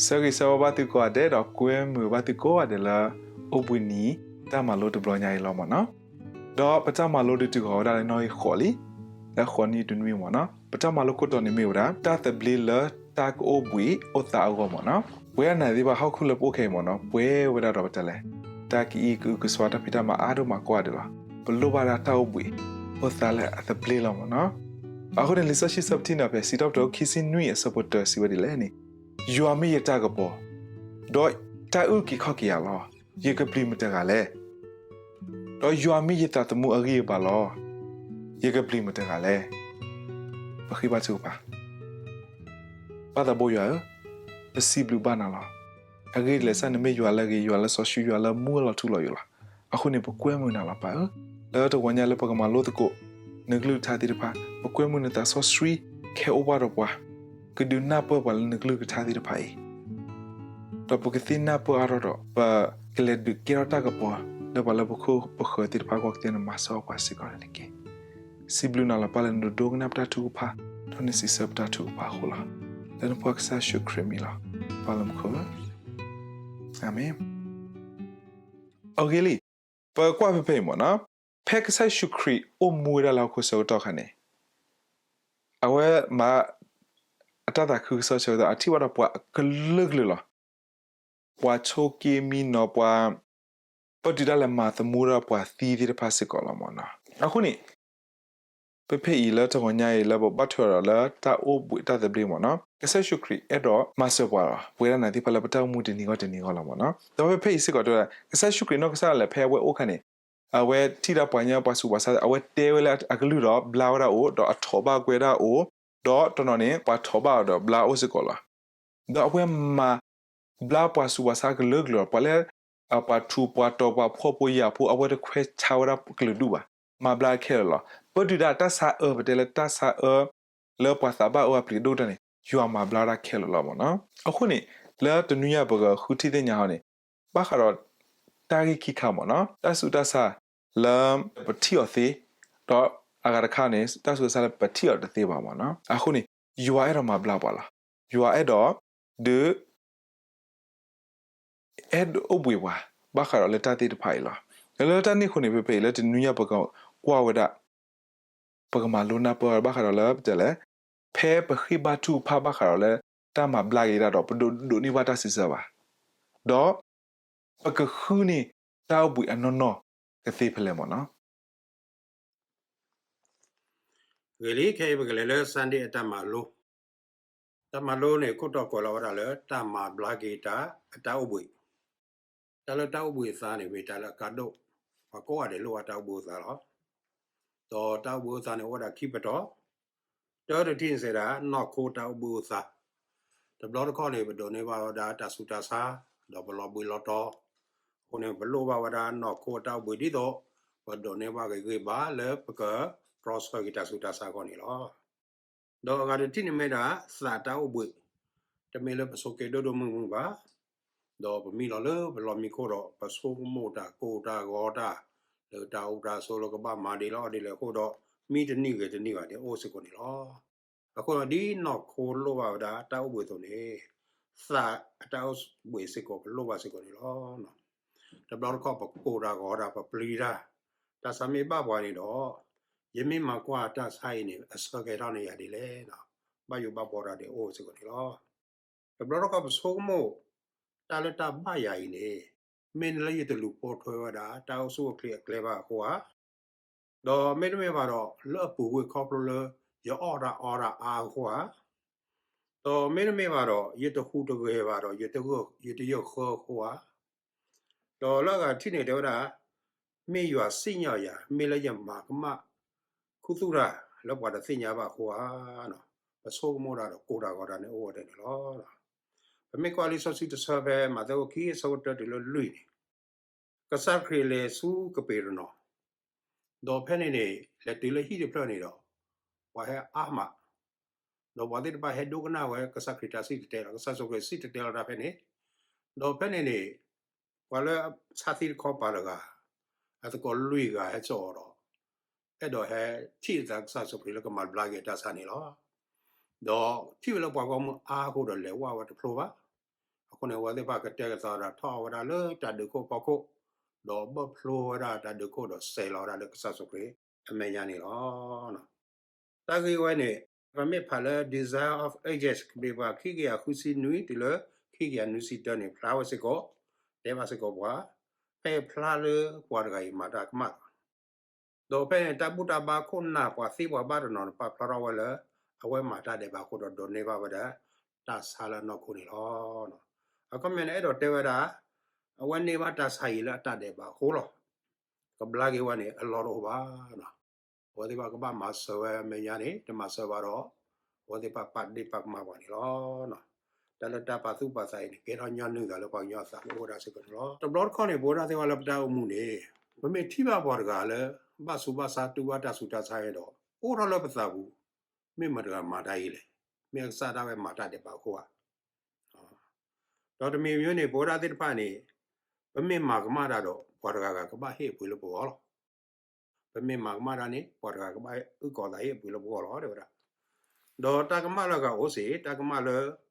ဆၢဂ့ၤဆၢဝါဘၣ်သုကိးဂၤဒဲး ဒီးကွဲမုာ်ဘၣ်သုကိးဂၤဒဲးလၢ အိၣ်ဘှံးနံၤ တၢ်မၤလိတဘျီညါအံၤလီၤမ့ၢ်နီၤ. ဒီးပတၢ်မၤလိဒုးတုၤဃီၤဝဲဒၣ်လၢနီၣ်ဂံၢ်ဃိးလံ, လၢဃိးနံၣ်တနွံမ့ၢ်နီၤ. ပတၢ်မၤလိခိၣ်တီန့ၣ်မ့ၢ်ဝဲဒၣ် တၢ်သဘျ့လၢတၢ်ကအိၣ်ဘှံးအိၣ်သးအဂီၢ်မ့ၢ်နီၤ. ပဝဲဒၣ်နၤသ့ၣ်တဖၣ်ဟီၣ်ခိၣ်လၢပအိၣ်ခဲအံၤမ့ၢ်နီၤ ပှဲၤဝဲဒၣ်ဒီးပတဲလဲၣ် တၢ်ကအံၣ်ကအုကစွါတၢ်ဖံးတၢ်မၤအါဒိၣ်မးကိးဂၤဒဲးလီၤ. ပလိၣ်ဘၣ်ဒၣ်တၢ်အိၣ်ဘှံး အိၣ်သးလၢအသဘျ့လီၤမ့ၢ်နီၤ. အဃိန့ၣ် လံာ်စီဆှံဆၢပထံၣ်န့ၣ်ဖဲ စံးထီၣ်ပတြၢၤ ခံဆံနွံ အဆၢဖိတၢ စံးဝဲဒ်လဲၣ်န့ၣ်, ယွၤမ့ၢ်ယတၢ်ကပီၤ, ဒီးတၢ်အုၣ်က့ၤခီၣ်က့ၤယၤလီၤ. ယကပျံၤမတၤတဂၤလဲၣ်. ဒီးယွၤမ့ၢ်ယသးသမူအဂံၢ်အဘါလီၤ. ယကပျံၤမတၤတဂၤလဲၣ်. ပဃ့ဘါထုကဖၣ်. ပၢ်သးဘိယွၤဧၢ, ပစံးဘျုးဘၣ်နၤလီၤ. အဂ့ၢ်ဒ်လဲၣ်စ့ၢ် နမ့ၢ်ယွၤလၢအဂ့ၤ, ယွၤလၢစီဆှံ, ယွၤလၢမူလီၤထူလီၤယိာ်လီၤ. အဃိန့ၣ် ပကွဲမုာ်နၤလီၤပၢ်ဧၢ, လၢတဂီၤညါလၢပကမၤလိသကိး နကလုၢ်ကထါသ့ၣ်တဖၣ်, ပကွဲမုာ်နသးစီဆှံ ခဲအိၣ်ဘၣ်ဒီးပှၤ, ကဒုးနၢ်ပၢၢ်ပှၤလၢနကလုၢ်ကထါသ့ၣ်တဖၣ်အံၤ ဒီးပကသ့ၣ်နၢ်ပၢၢ်အါထီၣ်ဒီး ပကလဲၤဒုးကဲထီၣ်တၢ်ကပီၤ လၢပှၤလၢပခိၣ်ပဃၢၤသ့ၣ်တဖၣ်အဂီၢ် ကသ့ၣ်နမၤစၢၤပှၤစ့ၢ်ကီးန့ၣ်တက့ၢ်. စံးဘျုးနၤလီၤပၢ်လၢနဒိကနၣ်ပတၢ်ထုကဖၣ်, ဒီးနစံးဆၢပတၢ်ထုကဖၣ်အဃိလီၤ. လၢနဖိကစၢ်ယ့ၣ်ၡူးခရံာ်မံၤလီၤ. ပၢ်လၢမူခိၣ်ဧၢ, အၤမ့ၣ်. အဂ့ၢ်လံ, ပကွၢ်ဖဲဖဲအံၤမ့ၢ်နီၤ, ဖဲကစၢ်ယ့ၣ်ၡူးခရံာ်အိၣ်မူဝဲဒၣ်လၢဟီၣ်ခိၣ်ဆၢကတီၢ်အခါန့ၣ် အဝဲမၤ အတၢ်သးခုကစီၣ်ဆၢကတီၢ် အထံၣ်ဘၣ်ဒီးပှၤအကလုာ်ကလုာ်လီၤ. ပှၤဆိးက့မံနီၤ, ပှၤ ပတုာ်ဒၣ်လဲာ်မၤသမူဒီးပှၤသံသ့ၣ်တဖၣ်စ့ၢ်ကီးလီၤမ့ၢ်နီၤ. အဃိန့ၣ် ဖဲဖဲအံၤလၢတဂီၤညါအံၤ လၢပဘၣ်ထွဲဒီးလၢတၢ်အိၣ်ဘှံးတၢ်သဘျ့မ့ၢ်နီၤ, ကစၢ်ယ့ၣ်ၡူးခရံာ်အဲၣ်ဒိးမၤစၢၤပှၤလီၤ. ပဝဲဒၣ်နၤသ့ၣ်တဖၣ်လၢပတၢ်အိၣ်မူတနံၤဂီၢ်တနံၤဂီၢ်လီၤမ့ၢ်နီၤ. ဒီးဖဲဖဲအံၤစ့ၢ်ကီးတဲဝဲဒၣ် ကစၢ်ယ့ၣ်ၡူးခရံာ်နီၢ်ကစၢ်ဒၣ်လဲာ် ဖဲအဝဲအိၣ်အခါန့ၣ် အဝဲထံၣ်ဒၣ်ပှၤညီပှၤဆူးပှၤဆါ အဝဲတဲဝဲလၢအကလုၢ်ဒီးဘျါဝဲဒၣ်အိၣ်, ဒီးအထိးဘၣ်ကွဲဒၣ်အိၣ်, ဒီးတနီၤန့ၣ် ပှၤထိးဘၣ်အီၤဒီးဘျါအိၣ်စ့ၢ်ကီးလီၤ. ဒီးအဝဲမၤဘျါပှၤဆူးပှၤဆါကလုာ်ကလုာ်လီၤ. ပှၤလၢ ပှၤထူးပှၤတီၤပှၤဖှီၣ်ဖိယာ်ဖိ အဝဲတခွဲးဆါဝဲဒၣ်ကလုာ်ဒူၣ်ဘၣ်. မၤဘျါခဲလၢာ်လီၤ. ပတုာ်ဒၣ်တၢ်ဆါအၢ ပတဲလၢတၢ်ဆါအၢ လၢပှၤသးဘၣ်အၢအပျံၤဒိၣ်တၢ်န့ၣ် ယွၤမၤဘျါဒၣ်ခဲလၢာ်လီၤမ့ၢ်နီၤ. အဃိန့ၣ် လၢတနွံညါပကဃုထံၣ်သ့ၣ်ညါဟီန့ၣ် ဘၣ်ဃးဒီး တၢ်ဂ့ၢ်ခံခါမ့ၢ်နီၤ, တၢ်ဆူးတၢ်ဆါလၢပထံၣ်အီၤသ့, ဒီးအဂၤတခါန့ၣ် တၢ်ဆူးတၢ်ဆါလၢပထံၣ်အီၤတသ့ဘၣ်မ့ၢ်နီၤ. အဃိန့ၣ် ယွၤအဲၣ်ဒိးမၤဘျါပှၤလီၤ. ယွၤအဲၣ်ဒိးဒုး အဲၣ်ဒိးအိၣ်ဘှံးပှၤ ဘၣ်ဃးဒီးလၢတၢ်သ့ၣ်တဖၣ်အံၤလီၤ. လၢတၢ်န့ၣ်အဃိန့ၣ် ဖဲဖဲအံၤလၢတနွံညါပကကွၢ်ဝဲဒၣ် ပကမၤလိနၢ်ပၢၢ်ဘၣ်ဃးဒီးလၢပတဲလဲၣ်, ဖဲပဃ့ဘါထုကဖၣ်ဘၣ်ဃးဒီးလၢ တၢ်မၤဘျါက့ၤဒၣ်ဒီး ပဒိးဒိးန့ၢ်ဘၣ်တၢ်စံးဆၢဘၣ်, ဒီး ပကဃုန့ၢ်တၢ်အိၣ်ဘှံးအနီၢ်နီၢ်ကသ့ဖဲလဲၣ်မ့ၢ်နီၤ. ဂ့ၤလံ, ခဲအံၤပကလဲၤလၢ Sunday အတၢ်မၤလိ, တၢ်မၤလိန့ၣ် ခိၣ်တီကွဲးလီၤဝဲဒၣ်လၢ တၢ်မၤဘျါက့ၤတၢ်အတၢ်အိၣ်ဘှံး, တၢ်လၢတၢ်အိၣ်ဘှံးအသးန့ၣ် မ့ၢ်တၢ်လၢအကါဒိၣ်, ပှၤကိးဂၤဒဲးလိၣ်ဘၣ်တၢ်အိၣ်ဘှံးအိၣ်သါလီၤ. ဒီးတၢ်အိၣ်ဘှံးအိၣ်သါန့ၣ် အိၣ်ဝဲဒၣ်ခံပတီၢ်, တၢတထံၣ်န့ၣ်စံးဒၣ် နီၢ်ခိတၢ်အိၣ်ဘှံးအိၣ်သါ, တဘျီတခီၣ်န့ၣ် ပဒိးန့ၢ်ဘၣ်ဝဲဒၣ်တၢ်ဆူးတၢ်ဆါ, ဒီးပလီၤဘှံးလီၤတီၤ, အဃိန့ၣ် ပလိၣ်ဘၣ်ဝဲဒၣ်နီၢ်ခိတၢ်အိၣ်ဘှံးဒ်သိး ပဒိးန့ၢ်ဘၣ်ဂ့ၤဂ့ၤဘၣ်လၢပကတြီဆၢက့ၤတၢ်ဆူးတၢ်ဆါအဂီၢ်န့ၣ်လီၤ. ဒီးအဂၤတထံၣ်န့ၣ်မ့ၢ်ဒၣ် သးတၢ်အိၣ်ဘှံး, တမ့ၢ်လၢပဆိးက့ဒိၣ်ဒိၣ်မုၢ်မုၢ်ဘၣ်, ဒီးပမံလီၤလၢပလီၢ်မံခိၣ်ဒီး ပဆိကမိၣ်တၢ်ကိၢ်တၢ်ဂီၤတၢ် လၢတၢ်အိၣ်တၢ်ဆိးလၢကဘၣ်မၤဒ်လဲၣ်အီၣ်ဒ်လဲၣ်အဃိဒီး မံတနံၣ်ဂ့ၤတနံၣ်ဘၣ်န့ၣ်အိၣ်စ့ၢ်ကီးန့ၣ်လီၤ. အဃိဒီးဒ်နီၢ်ခိလိၣ်ဘၣ်ဝဲဒၣ်တၢ်အိၣ်ဘှံးအသိးန့ၣ်, သးအတၢ်အိၣ်ဘှံးစ့ၢ်ကီး ပလိၣ်ဘၣ်စ့ၢ်ကီးန့ၣ်လီၤ. တဘျီတခီၣ်ပကိၢ်တၢ်ဂီၤတၢ် ပပျံၤတၢ်, တၢ်ဆါမ့ၢ်ဘၣ်ပှၤန့ၣ်ဒီး, ယမ့ၢ်မၤကွၢ်တၢ်ဆါအံၤန့ၣ် အဆၢကဟဲထီၣ်န့ၢ်ယၤဒ်လဲၣ်, ဘၣ်ယိၣ်ဘၣ်ဘှီတၢ်ဒ်အိၣ်စ့ၢ်ကီးန့ၣ်လီၤ. တဘျီတခီၣ်ပဆိကမိၣ်, တၢ်လၢတၢ်ဘၣ်ယၤအံၤန့ၣ်, မ့ၢ်လၢယတလူၤပိာ်ထွဲဝဲဒၣ် တၢ်အိၣ်ဆူၣ်အိၣ်ချ့အကျဲဘၣ်အဃိဧါ, ဒီးမ့တမ့ၢ်ဘၣ်ဒီး လၢအပူၤကွံာ်ခီဖျိလၢ ယအီၣ်တၢ်အီတၢ်အါအဃိဧါ, ဒီးမ့တမ့ၢ်ဘၣ်ဒီး ယတဟူးတဂဲၤဘၣ်ဒီး ယတယၢၢ်ဃၢအဃိဧါ, ဒီးလၢအဂၤတထံၣ်န့ၣ်တဲဝဲဒၣ်, မ့ၢ်ယွၤစံၣ်ညီၣ်ယၤ မ့ၢ်လၢယမၤကမၣ်ခူသူၣ်တၢ်လၢပှၤတသ့ၣ်ညါဘၣ်အဃိဧါ, ပဆိကမိၣ်တၢ်ဒီးကိၢ်တၢ်ဂီၤတၢ်န့ၣ်အိၣ်ဝဲဒၣ်န့ၣ်လီၤ. ပမ့ၢ်ကွၢ်လံာ်စီဆှံတဆၢဖဲ မးသဲအခိၣ်ခံ အဆၢဖိတၢတုၤလၢလွံၢ်န့ၣ်, ကစၢ်ခရံာ်လဲၤဆူကပ့းရနီၣ်, ဒီးဖဲန့ၣ်န့ၣ် လဲၤတုၤလၢဟံၣ်တဖျၢၣ်န့ၣ်ဒီး ပှၤဟဲအါမး, ဒီးပှၤသ့ၣ်တဖၣ်ဟဲဒိကနၣ်ဝဲ ကစၢ်ခရံာ်တၢ်စံၣ်တဲၤတဲလီၤ, ကစၢ်ယ့ၣ်ၡူးခရံာ်စံၣ်တဲၤတဲလီၤတၢ်ဖဲန့ၣ်, ဒီးဖဲန့ၣ်န့ၣ် ပှၤလၢဆါသံတခီပၤတဂၤ, အသကိးလွံၢ်ဂၤဟဲစိာ်အီၤဒီး အဲၣ်ဒိးဟဲထံၣ်အသးကစၢ်ယ့ၣ်ၡူးခရံာ်လၢကမၤဘျါက့ၤအတၢ်ဆါန့ၣ်လီၤ. ဒီးထံၣ်ဝဲလၢပှၤဂီၢ်မုၢ်အါအဃိဒီးလဲၤဝဲတဖျိဘၣ်. အဃိန့ၣ် အဝဲသ့ၣ်တဖၣ်ကတဲာ်ကတီၤဒီးထီၣ်ဝဲဒၣ်လၢတၢ်ဒုးခိၣ်ဖီခိၣ်, ဒီးဘၢၣ်ဖျိဝဲဒၣ်တၢ်ဒုးခိၣ်ဒီးစဲးလီၤဝဲဒၣ်လၢကစၢ်ယ့ၣ်ၡူးခရံာ်အမဲာ်ညါန့ၣ်လီၤ. တၢ်ဂ့ၢ်ဝဲန့ၣ် ပမ့ၢ်ဖးလၢ Desire of Ages ကဘျံးပၤ ခံကယၤဃုဆံနွံ တုၤလၢ ခံကယၤနွံဆံတၢန့ၣ် ဖျါဝဲစ့ၢ်ကီး, တဲဘၣ်စ့ၢ်ကီးပှၤ, ဖဲအဖျါလၢပှၤတဂၤအံၤမၤတၢ်ကမၣ်လီၤ. ဒီးဖဲန့ၣ် တၢ်ဘူၣ်တၢ်ဘါခိၣ်နၢ်ပှၤသ့ပှၤဘၣ်တနီၤန့ၣ် ပာ်ဖျါထီၣ်ဝဲလၢ အဝဲမၤတၢ်ဒဲးဘးအဃိဒီးဒိးန့ၢ်ဘၣ်ဝဲဒၣ် တၢ်ဆါလၢအနီၢ်ခိန့ၣ်လီၤ. အခီပညီန့ၣ် အဲၣ်ဒိးတဲဝဲဒၣ် အဝဲန့ၢ်ဘၣ်တၢ်ဆါအံၤလၢအတၢ်ဒဲးဘးအဃိလီၤ. ကဘျါက့ၤဝဲန့ၣ် အလီၢ်တအိၣ်ဘၣ်. အဝဲသ့ၣ်တဖၣ်ကဘၣ်မၤစၢၤဝဲအမဲာ်ညါန့ၣ် တမၤစၢၤဘၣ်ဒီး အဝဲသ့ၣ်တဖၣ်ပာ်ဒ့ၣ်ပာ်ကမၣ်ပှၤန့ၣ်လီၤ. တၢ်လၢတၢ်ပာ်သူၣ်ပာ်သးအံၤန့ၣ် ကဲထီၣ်ညီနုၢ်သးလၢပှၤကညီအသးလၢအိၣ်ဝဲဒၣ်စ့ၢ်ကီးန့ၣ်လီၤ. တဘျီတခီၣ်န့ၣ် ပဝဲဒၣ်သ့ၣ်တဖၣ်လၢပတၢ်အိၣ်မူန့ၣ် ပမ့ၢ်ထံၣ်ဘၣ်ပှၤတဂၤလၢ ဘၣ်ဆူးဘၣ်ဆါတူၢ်ဘၣ်တၢ်ဆူးတၢ်ဆါအံၤဒီး အိၣ်ထီၣ်လၢပသးပူၤ, မ့ၢ်မတၤတဂၤမၤတၢ်အံၤလဲၣ်, မ့ၢ်အကစၢ်ဒၣ်ဝဲမၤတၢ်ဒဲးဘးအဃိဧါ. ဒီးတမံၤမံၤန့ၣ် ပဝဲဒၣ်သ့ၣ်တဖၣ်န့ၣ် ပမ့ၢ်မၤကမၣ်တၢ်ဒီး ပှၤတဂၤဂၤကဘၣ်ဟ့ၣ်အပှ့ၤလၢပဂီၢ်လီၤ. ပမ့ၢ်မၤကမၣ်တၢ်န့ၣ် ပှၤတဂၤကဘၣ်အုၣ်ကီၤသးဟ့ၣ်အပှ့ၤလၢပဂီၢ်လီၤ တဲဝဲဒၣ်. ဒီးတၢ်ကမၣ်လၢအဂၤအိၣ်စ့ၢ် တၢ်ကမၣ်လၢ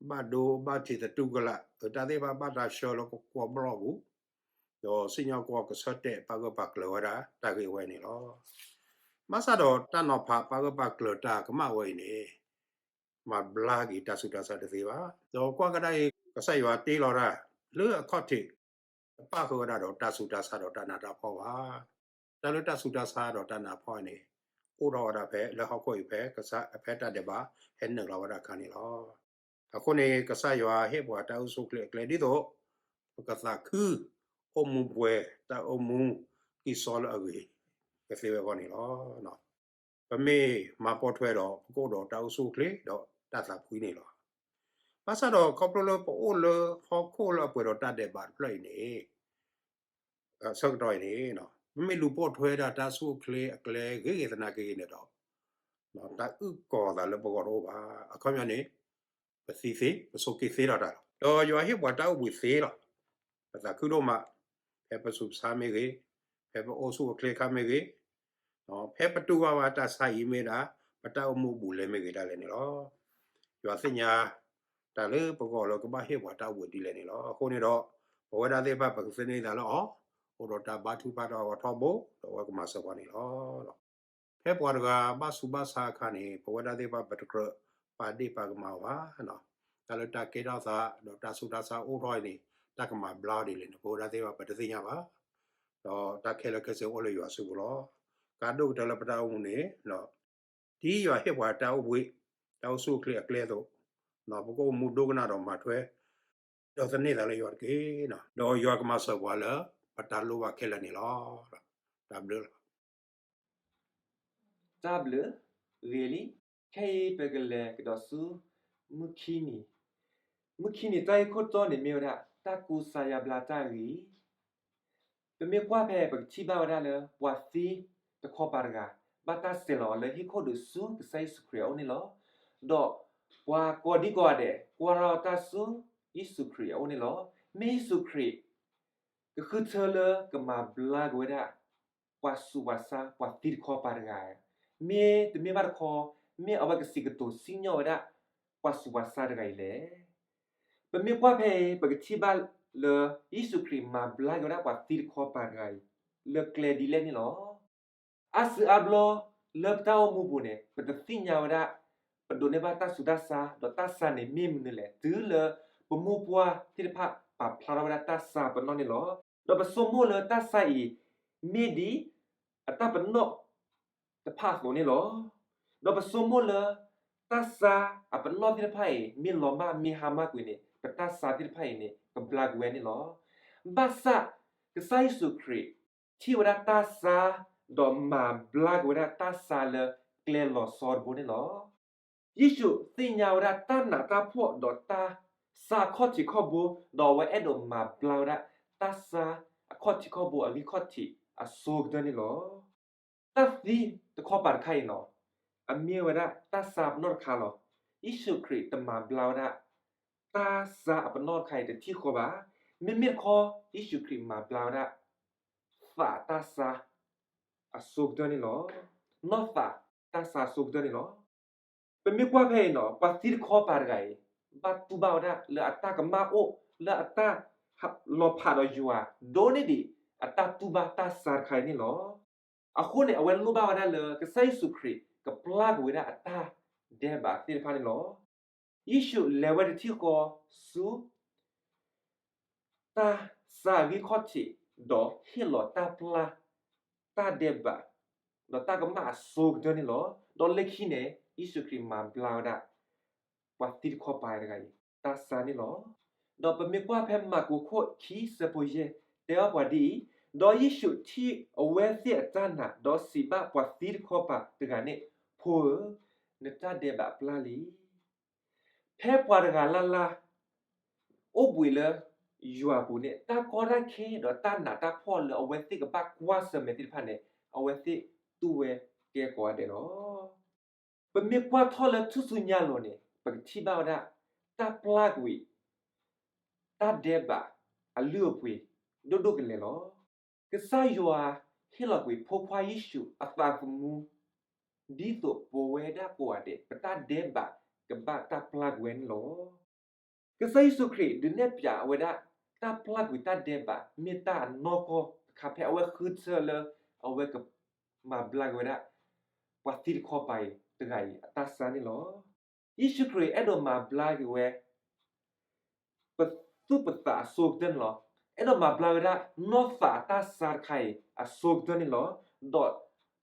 ဘၣ်ဒိဘၣ်ထံးသတူၢ်ကလာ် တၢ်သ့ၣ်တဖၣ်ဘၣ်တၢ်ဆှၢလၢကကွီၢ်ဘျီၣ်ပူၤ, ဒီးစံၣ်ညီၣ်ကွီၢ်ကဆၢတဲာ်ပာ်ဂၢၢ်ပာ်ကျၢၤဝဲဒၣ်တၢ်ဂ့ၢ်ဝဲန့ၣ်လီၤ. ဘၣ်ဆၣ်ဒီးတၢ်နီၤဖးပာ်ဂၢၢ်ပာ်ကျၢၤတၢ်ကမၣ်ဝဲအံၤန့ၣ် မၤဘျါက့ၤတၢ်ဆူးတၢ်ဆါတသ့ဘၣ်. ဒီးကွၢ်ကဒါအံၤ ကစၢ်ယွၤတ့လီၤတၢ်လၢအခီၣ်ထံး တပၣ်ဃုာ်ဝဲဒၣ်ဒီးတၢ်ဆူးတၢ်ဆါဒီးတၢ်နးတၢ်ဖှီၣ်ဘၣ်. တၢ်လၢတၢ်ဆူးတၢ်ဆါဒီးတၢ်နးဖှီၣ်န့ၣ် အိၣ်ထီၣ်ဝဲဒၣ်ဖဲလၢဟီၣ်ခိၣ်အံၤ ဖဲကစၢ် ဖဲတၢ်ဒဲးဘးဟဲနုာ်လီၤဝဲဒၣ်အခါန့ၣ်လီၤ. အဃိန့ၣ် ကစၢ်ယွၤဟ့ၣ်ပှၤတၢ်အိၣ်ဆူၣ်အိၣ်ချ့အကျဲဒ်သိး ပကသးခု အိၣ်မူပှဲၤ တၢ်အိၣ်မူကံၢ်စီလၢအဂ့ၤကသ့ဝဲအဂီၢ်န့ၣ်လီၤ. ပမ့ၢ်မၤပိာ်ထွဲဒီး ပကအိၣ်ဒီးတၢ်အိၣ်ဆူၣ်အိၣ်ချ့ဒီးတၢ်သးဖှံန့ၣ်လီၤ. ဘၣ်ဆၣ်ဒီးခီဖျိလၢပအိၣ်လၢဟီၣ်ခိၣ်လၢအပှဲၤဒီးတၢ်ဒဲးဘးတဖျၢၣ်အံၤန့ၣ် ဆၢကတီၢ်အံၤန့ၣ် ပမ့ၢ်လူၤပိာ်ထွဲဒၣ်တၢ်အိၣ်ဆူၣ်အိၣ်ချ့အကျဲဂ့ၤဂ့ၤသနာ်က့န့ၣ်ဒီး တၢ်အုၣ်ကီၤသးလၢပဂီၢ်တအိၣ်ဘၣ်. အခီပညီန့ၣ် ပသံသ့ ပဆိးက့သ့လီၤတၢ်လီၤ. ဒီးယွၤဟ့ၣ်ပှၤတၢ်အိၣ်ဘှံးသ့လီၤ. ပသးခုဒိၣ်မး, ဖဲပဆူးပဆါမ့ၢ်ဂ့ၤ, ဖဲပအိၣ်ဆူၣ်အိၣ်ချ့အခါမ့ၢ်ဂ့ၤ, ဖဲပတူၢ်ဘၣ်ဝဲတၢ်ဆါအံၤမ့ၢ်ဒၣ် ပတၢ်အိၣ်မူအဘူးအလဲမ့ၢ်ဂ့ၤဒၣ်လဲာ်န့ၣ်လီၤ. ယွၤသ့ၣ်ညါ တၢ်လၢပဂီၢ်လၢကဘၣ်ဟ့ၣ်ပှၤတၢ်အိၣ်ဘှံးဒ်လဲၣ်န့ၣ်လီၤ. အဃိန့ၣ်ဒီး ပဝဲဒၣ်သ့ၣ်တဖၣ်ပကသန့ၤသးလၢအီၤ, အိၣ်ဒီးတၢ်ဘါထုကဖၣ်ဒီးအဂီၢ်ထီဘိ, ဒီးအဝဲကမၤစၢၤပှၤန့ၣ်လီၤ. ဖဲပှၤတဂၤဘၣ်ဆူးဘၣ်ဆါအခါန့ၣ် ပဝဲဒၣ်သ့ၣ်တဖၣ်ပတကြၢးပာ်ဒ့ၣ်ပာ်ကမၣ်အီၤဘၣ်. တၢ်လၢတၢ်ကဲထီၣ်သး ဒီးတၢ်ဆူးတၢ်ဆါအိၣ်ထီၣ်အံၤန့ၣ် တၢ်ကမၤဘျါအီၤဒ်လဲၣ်န့ၣ် ပဝဲဒၣ်သ့ၣ်တဖၣ်ပတသ့ၣ်ညါဘၣ်. ဒီးတၢ်ခဲလၢာ်ခဲဆ့အိၣ်လၢယွၤစုပူၤလီၤ. ကါဒိၣ်ကတၢၢ်လၢပတၢ်အိၣ်မူန့ၣ် ဒ်ယွၤဟ့ၣ်ပှၤတၢ်အိၣ်ဘှံး တၢ်အိၣ်ဆူၣ်အိၣ်ချ့အကျဲအသိး, ပကအိၣ်မူဒိကနၣ်ဒီးမၤထွဲ ဒီးသန့ၤသးလၢယွၤတက့ၢ်. ဒီးယွၤကမၤစၢၤပှၤလၢ ပတၢ်လိၣ်ဘၣ်ခဲလၢာ်န့ၣ်လီၤ. တၢ်ဘျုးလီၤ. တၢ်ဘျုး, ဂ့ၤလံ. ခဲအံၤပကလဲၤကဒီးဆူ မုၢ်ခံနံၤ, မုၢ်ခံနံၤတၢ်ဂ့ၢ်ခိၣ်တီန့ၣ်မ့ၢ်ဝဲဒၣ် တၢ်ကူစါယါဘျါတၢ်ဂ့ၢ် ပမ့ၢ်ကွၢ်ဖဲပကထံၣ်ဘၣ်ဝဲဒၣ်လၢ ပှၤသံတခီပၤတဂၤ ဘၣ်တၢ်စဲးလီၤအီၤလၢဟံၣ်ခိၣ်ဒူးဆူကစၢ်ယ့ၣ်ၡူးခရံာ်အအိၣ်န့ၣ်လီၤ. ဒီးပှၤကိးဒံကိးဂၤဒဲး ကွၢ်ထီၣ်တၢ်ဆူယ့ၣ်ၡူးခရံာ်အအိၣ်န့ၣ်လီၤ. မ့ၢ်ယ့ၣ်ၡူးခရံာ် ကဃုထၢလၢကမၤဘျါက့ၤဝဲဒၣ် ပှၤဆူးပှၤဆါ ပှၤသံတခီပၤတဂၤ, မ့တမ့ၢ်ဘၣ်တခီ မ့ၢ်အဝဲကစံးကတိၤစံၣ်ညီၣ်ဝဲဒၣ် ပှၤဆူးပှၤဆါတဂၤအံၤလဲၣ်. ပမ့ၢ်ကွၢ်ဖဲအံၤ ပကထံၣ်ဘၣ်လၢ ယ့ၣ်ၡူးခရံာ်မၤဘျါက့ၤဝဲဒၣ်ပှၤသံတခီပၤတဂၤအံၤ လၢကျဲဒ်လဲၣ်န့ၣ်လီၤ. အါစုအါဘျီလၢပတၢ်အိၣ်မူပူၤန့ၣ် ပတသ့ၣ်ညါဝဲဒၣ် ပဒိးန့ၢ်ဘၣ်တၢ်ဆူးတၢ်ဆါ ဒီးတၢ်ဆါန့ၣ်မ့ၢ်မနုၤလဲၣ် တုၤလၢပမိၢ်ပှၢ်သ့ၣ်တဖၣ်ပာ်ဖျါထီၣ်ဝဲဒၣ်တၢ်ဆါပနီၣ်န့ၣ်လီၤ. ဒီးပဆိကမိၣ်လၢတၢ်ဆါအံၤ မ့ၢ်ဒ်အတၢ်ပနီၣ်တဖၣ်အသိးန့ၣ်လီၤ. ဒီးပဆိကမိၣ်လၢ တၢ်ဆါအပနီၣ်သ့ၣ်တဖၣ်အံၤ မ့ၢ်လီၤမၢ်မ့ၢ်ဟါမၢ်ကွံာ်န့ၣ် ပတၢ်ဆါသ့ၣ်တဖၣ်အံၤန့ၣ် ကဘျါက့ၤဝဲန့ၣ်လီၤ. ဘၣ်ဆၣ် ကစၢ်ယ့ၣ်ၡူးခရံာ် ထံၣ်ဝဲဒၣ်တၢ်ဆါ ဒီးမၤဘျါက့ၤဝဲဒၣ်တၢ်ဆါလၢကျဲလီၤဆီတဘိန့ၣ်လီၤ. ယ့ၣ်ၡူးသ့ၣ်ညါဝဲဒၣ်တၢ်နးတၢ်ဖှီၣ်ဒီးတၢ်ဆါအခီၣ်ထံးခီၣ်ဘိ ဒီးအဝဲအဲၣ်ဒိးမၤဘျါဝဲဒၣ်တၢ်ဆါအခီၣ်ထံးခီၣ်ဘိအဂံၢ်ခီၣ်ထံးအဆိကတၢၢ်န့ၣ်လီၤ. တၢ်သံတခီပၤတခါအံၤန့ၣ် အမ့ၢ်ဝဲဒၣ်တၢ်ဆါအပနီၣ်တခါလီၤ. ယ့ၣ်ၡူးခရံာ်တမၤဘျါဝဲဒၣ် တၢ်ဆါအပနီၣ်တခါအံၤတထံၣ်ဃီဘၣ်. မ့မ့ၢ်တခီ ယ့ၣ်ၡူးခရံာ်မၤဘျါဝဲဒၣ် သးတၢ်ဆါအဆိကတၢၢ်န့ၣ်လီၤ. နီၢ်သးတၢ်ဆါအဆိကတၢၢ်န့ၣ်လီၤ. ပမ့ၢ်ကွၢ်ဖဲအံၤန့ၣ် ပှၤသံတခီပၤတဂၤအံၤ ဘၣ်တူၢ်ဘၣ်ဝဲဒၣ်လၢအတၢ်ကမၣ်အိၣ်လၢအတၢ်လီၤဖးဒီးယွၤ ဒိၣ်န့ၢ်ဒံးအတၢ်တူၢ်ဘၣ်တၢ်ဆါတခါအံၤန့ၣ်လီၤ. အဃိန့ၣ် အဝဲလိၣ်ဘၣ်ဝဲဒၣ်လၢကစၢ်ယ့ၣ်ၡူးခရံာ်ကပျၢ်ကွံာ်ဝဲဒၣ်အတၢ်ဒဲးဘးသ့ၣ်တဖၣ်န့ၣ်လီၤ. ယ့ၣ်ၡူးလဲၤဝဲတထံၣ်ဃီဆူ တၢ်ဆါအဂံၢ်ခီၣ်ထံး ဒီးဟ့ၣ်လီၤတၢ်ပျၢ် တၢ်ဒဲးဘး ဒီးတၢ်ကမၣ်အဆိကတၢၢ်န့ၣ်လီၤ. ဒီးလၢခံန့ၣ် ယ့ၣ်ၡူးခရံာ်မၤဘျါဝဲဒၣ် ပှၤသံတခီပၤတဂၤအံၤ တၢ်ဆါန့ၣ်လီၤ. ဒီးပမ့ၢ်ကွၢ်ဖဲမၢ်ကူးခိၣ်ခံဆၢဖိယဲၢ် တဲဘၣ်ပှၤဒ်အံၤ, ဒီးယ့ၣ်ၡူးထံၣ်အဝဲသ့ၣ်အတၢ်နာ် ဒီးစံးဘၣ်ပှၤသံတခီပၤတဂၤန့ၣ်, ဖိဧၢ, နတၢ်ဒဲးဘးပျၢ်လံ. ဖဲပှၤတဂၤလၢ်လၢ် အိၣ်ဘှံးလၢယွၤအပူၤန့ၣ် တၢ်ကီတၢ်ခဲဒီးတၢ်နးတၢ်ဖှီၣ်လၢအဝဲသ့ၣ်ကဘၣ်ကွၢ်ဆၢၣ်မဲာ်သ့ၣ်တဖၣ်န့ၣ် အဝဲသ့ၣ်တူၢ်ဝဲကဲကိးဂၤဒဲးလီၤ. ပမ့ၢ်ကွၢ်ထီၣ်လၢထူၣ်စုညါအလိၤန့ၣ် ပကထံၣ်ဘၣ်ဝဲဒၣ် တၢ်ပျၢ်ကွံာ် တၢ်ဒဲးဘးအလုၢ်အပှ့ၤ ဒိၣ်ဒိၣ်ကလဲာ်လီၤ. ကစၢ်ယွၤဟ့ၣ်လီၤကွံာ်ဖိခွါယ့ၣ်ၡူးအသးသမူ ဒ်သိးပဝဲဒၣ်ကိးဂၤဒဲး ပတၢ်ဒဲးဘးကဘၣ်တၢ်ပျၢ်ကွံာ်ဝဲန့ၣ်လီၤ. ကစၢ်ယ့ၣ်ၡူးခရံာ်ဒုးနဲၣ်ဖျါဝဲဒၣ် တၢ်ပျၢ်ကွံာ်တၢ်ဒဲးဘး မ့ၢ်တၢ်အနီၢ်ကီၢ်တခါ ဖဲအဝဲဃုထၢလၢ အဝဲကမၤဘျါက့ၤဝဲဒၣ် ပှၤသံတခီပၤအံၤတဂၤအံၤ အတၢ်ဆါန့ၣ်လီၤ. ယ့ၣ်ၡူးခရံာ်အဲၣ်ဒိးမၤဘျါက့ၤဝဲ ပသူၣ်ပသးအဆိကတၢၢ်န့ၣ်လီၤ. အဲၣ်ဒိးမၤဘျါဝဲဒၣ် နီၢ်သးအတၢ်ဆါတခါအံၤ အဆိကတၢၢ်န့ၣ်လီၤ. ဒီး